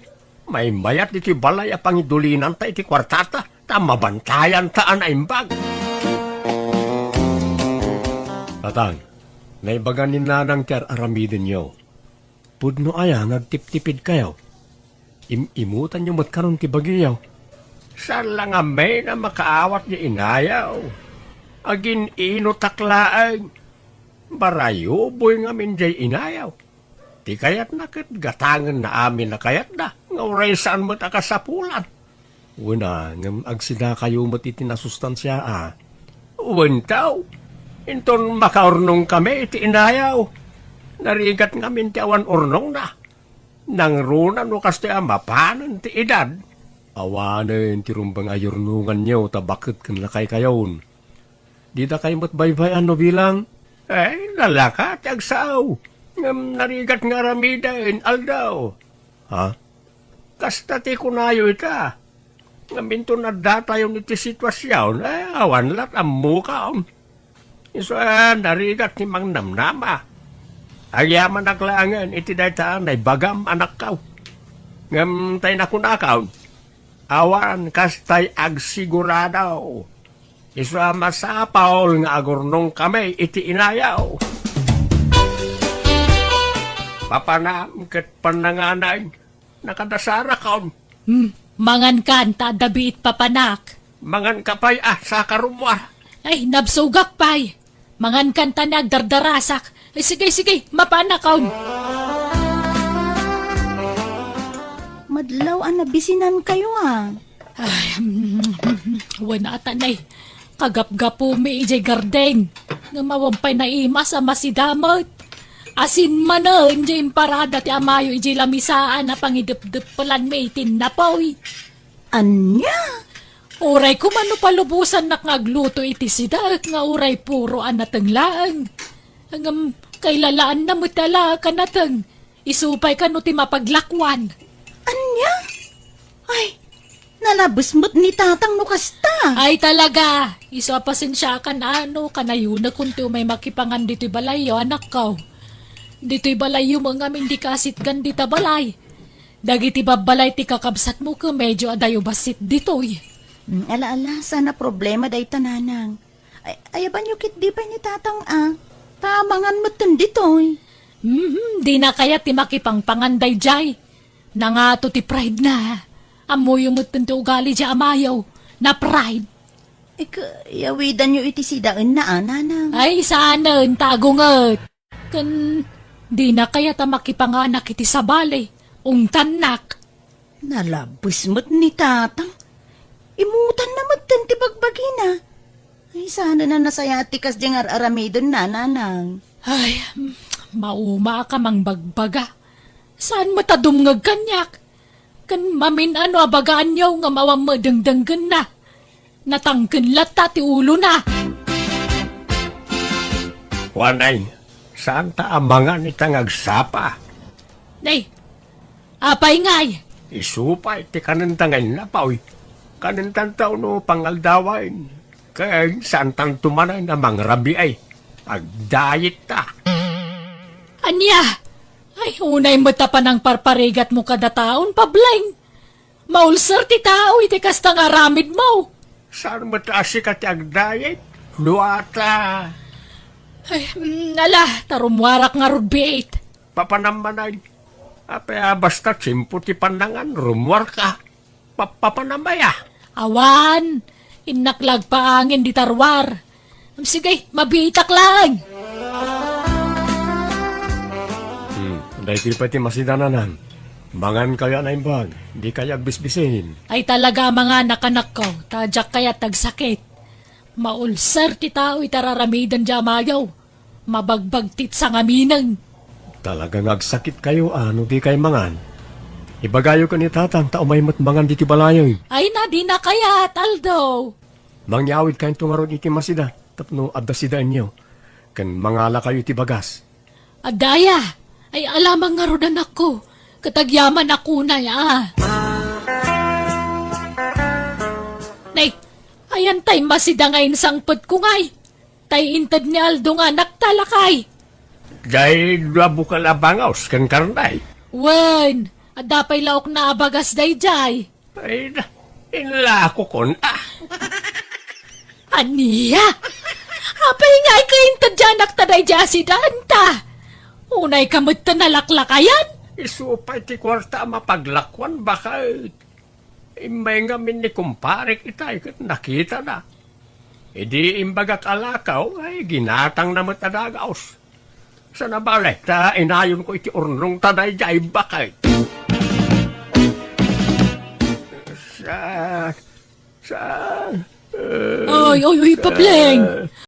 Maymayat iti balay a pangidulinanta iti kuartata ta mabantayanta a naimbag. Tatang, naibagan ni Nanang ti ar-aramidenyo. Pudno aya nga agtiptipidkayo? Im-imutanyo met karon ti bagiyo. Saan la ngamin a makaawat ni inayo. Agin-inutak laeng. Barayuboy ngamin diay inayo. Ti kayatna ket gatangenna amin a kayatda, nga uray saan met a kasapulan. Wen a, ngem agsidakayo met iti nasustansia a. Wen taw, inton makaurnongkami iti inayo. Narigat ngamin ti awan urnongna. Nangruna no kastoy a mapanen ti edad. Awanen ti rumbeng a yurnonganyo ta baket ken lakaykayon. Didakay met baybay-an no bilang? Ay, nalaka ti agsao. Ngem narigat nga aramiden, aldaw. Ha? Kasta ti kunayo ita. Ngem inton addatayon iti situasion, ay, awan lat ammokon. Isu a narigat ti mangnamnama. Agyamanak laengen iti dayta a naibagam, anakko. Ngem tay nakunakon, awan kastay agsigurado. Isu a masapul nga agurnongkami iti inayo. Papanam ket pannanganan, nakadasarakon. Hmm, mangankan ta adda biit papanak. Manganka pay a, saka rummuar. Ay, nabsogak pay. Mangankan ta ni agdardarasak. Ay, sige, sige, mapanakon. Madlaw a nabisinankayo a. Ay, mm, wen ata nay. Kagapgapumi idiay gardeng. Ngem awan pay naimas a masidamet. Asin manen diay imparada ti amayo idiay lamisaan a pangidepdeppelanmi iti napoy. Ania? Uray koma no palubosannak nga agluto iti sidaek nga uray puro a nateng laeng. Ngem kailalaanna met a la ka nateng. Isu pay kano ti mapaglakuan. Ania? Ay, nalabes met ni Tatang no kasta. Ay, talaga. Isu a pasensiakan a no, kanayonakon ti umay makipangan ditoy balayyo, anakko. Ditoy balayyo met ngamin dika asitgan dita balay. Dagiti babbalay ti kakabsatmo ket medyo adayo bassit ditoy. Mm, ala, ala, saan a problema dayta, Nanang. Ay, ayabanyo ketdi pay ni Tatang a. Ta mangan metten ditoy. Mhm, dina kayat ti makipangpangan daydiay. Nangato ti pride na. Ammoyo metten ti ugali diay amayo. Na-pride. Ika, yawidanyo iti sidaenna a, Nanang. Ay, saanen, ta agunget. Ken dina kayat a makipanganak iti sabali, ungtannak. Nalabes met ni Tatang. Imutanna metten ti bagbagina. Ay, saanen a nasayaat ti kasdiay nga ar-aramidenna, Nanang. Ay, mm, maumaak a mangbagbaga. Saan met a dumngeg kaniak? Ken mamin-ano a bagaanyo nga awan met dengdenggenna. Natangken latta ti ulona. Kuanay, saanta a mangan ita nga agsapa. Nay, apay ngay? Isu pay ti kanenta nga innapoy. Kanentanto no pangaldawen. Ken saantanto manen a mangrabii. Agdayetta. Ania? Ay, unay met a panangparparigatmo kada taon, Pableng. Maulser ti tao iti kasta nga aramidmo. Saan met a sika ti agdayet? Luata. Ay, mm, ala, ta rummuarak ngarud biit. Papanam manen. Apay a basta tiempo ti pannangan, rummuarka. Pa-, papanam aya? Awan, innak la agpaangin dita ruar. Sige, mabiitak laeng. Hmm, daytoy pay ti masidanan. Mangankayo a naimbag, dikayo agbisbisin. Ay talaga a manganak, anakko, ta diak kayat agsakit. Maulser ti tao iti ar-aramiden diay amayo. Mabagbagtit sangaminen. Talaga nga agsakitkayo a no dikay mangan. Ibagayo ken ni tatang ta umay met mangan ditoy balayen. Ay na, dina kayat, Aldo. Mangyawidkayonto ngarud iti masida tapno adda sidaenyo, ken mangalakayo iti bagas. Adda aya? Ay, alamang ngarud, anakko, ket agyamanak unay a. Nay, ayan tay masida nga insangpetko ngay. Tay inted ni Aldo nga anakta, lakay. Diay dua bukel a bangaw ken karne. Wen, adda pay laokna a bagas daydiay. Ay, na, inlakokon, ah. Ania? Apay nga ay kainted diay anakta daydiay a sidaenta? Unay ka met ta nalaklakayan? Isu pay ti kuarta a mapaglakuan, baket. Immay ngamin ni kumparek itay ket nakitana. Idi imbagak a lakaw, ay ginatangna met a dagaos. Saan a bale, ta inayonko iti urnong ta daydiay, baket. Sa, sa, eh, Oy, oy, oy, sa Pableng!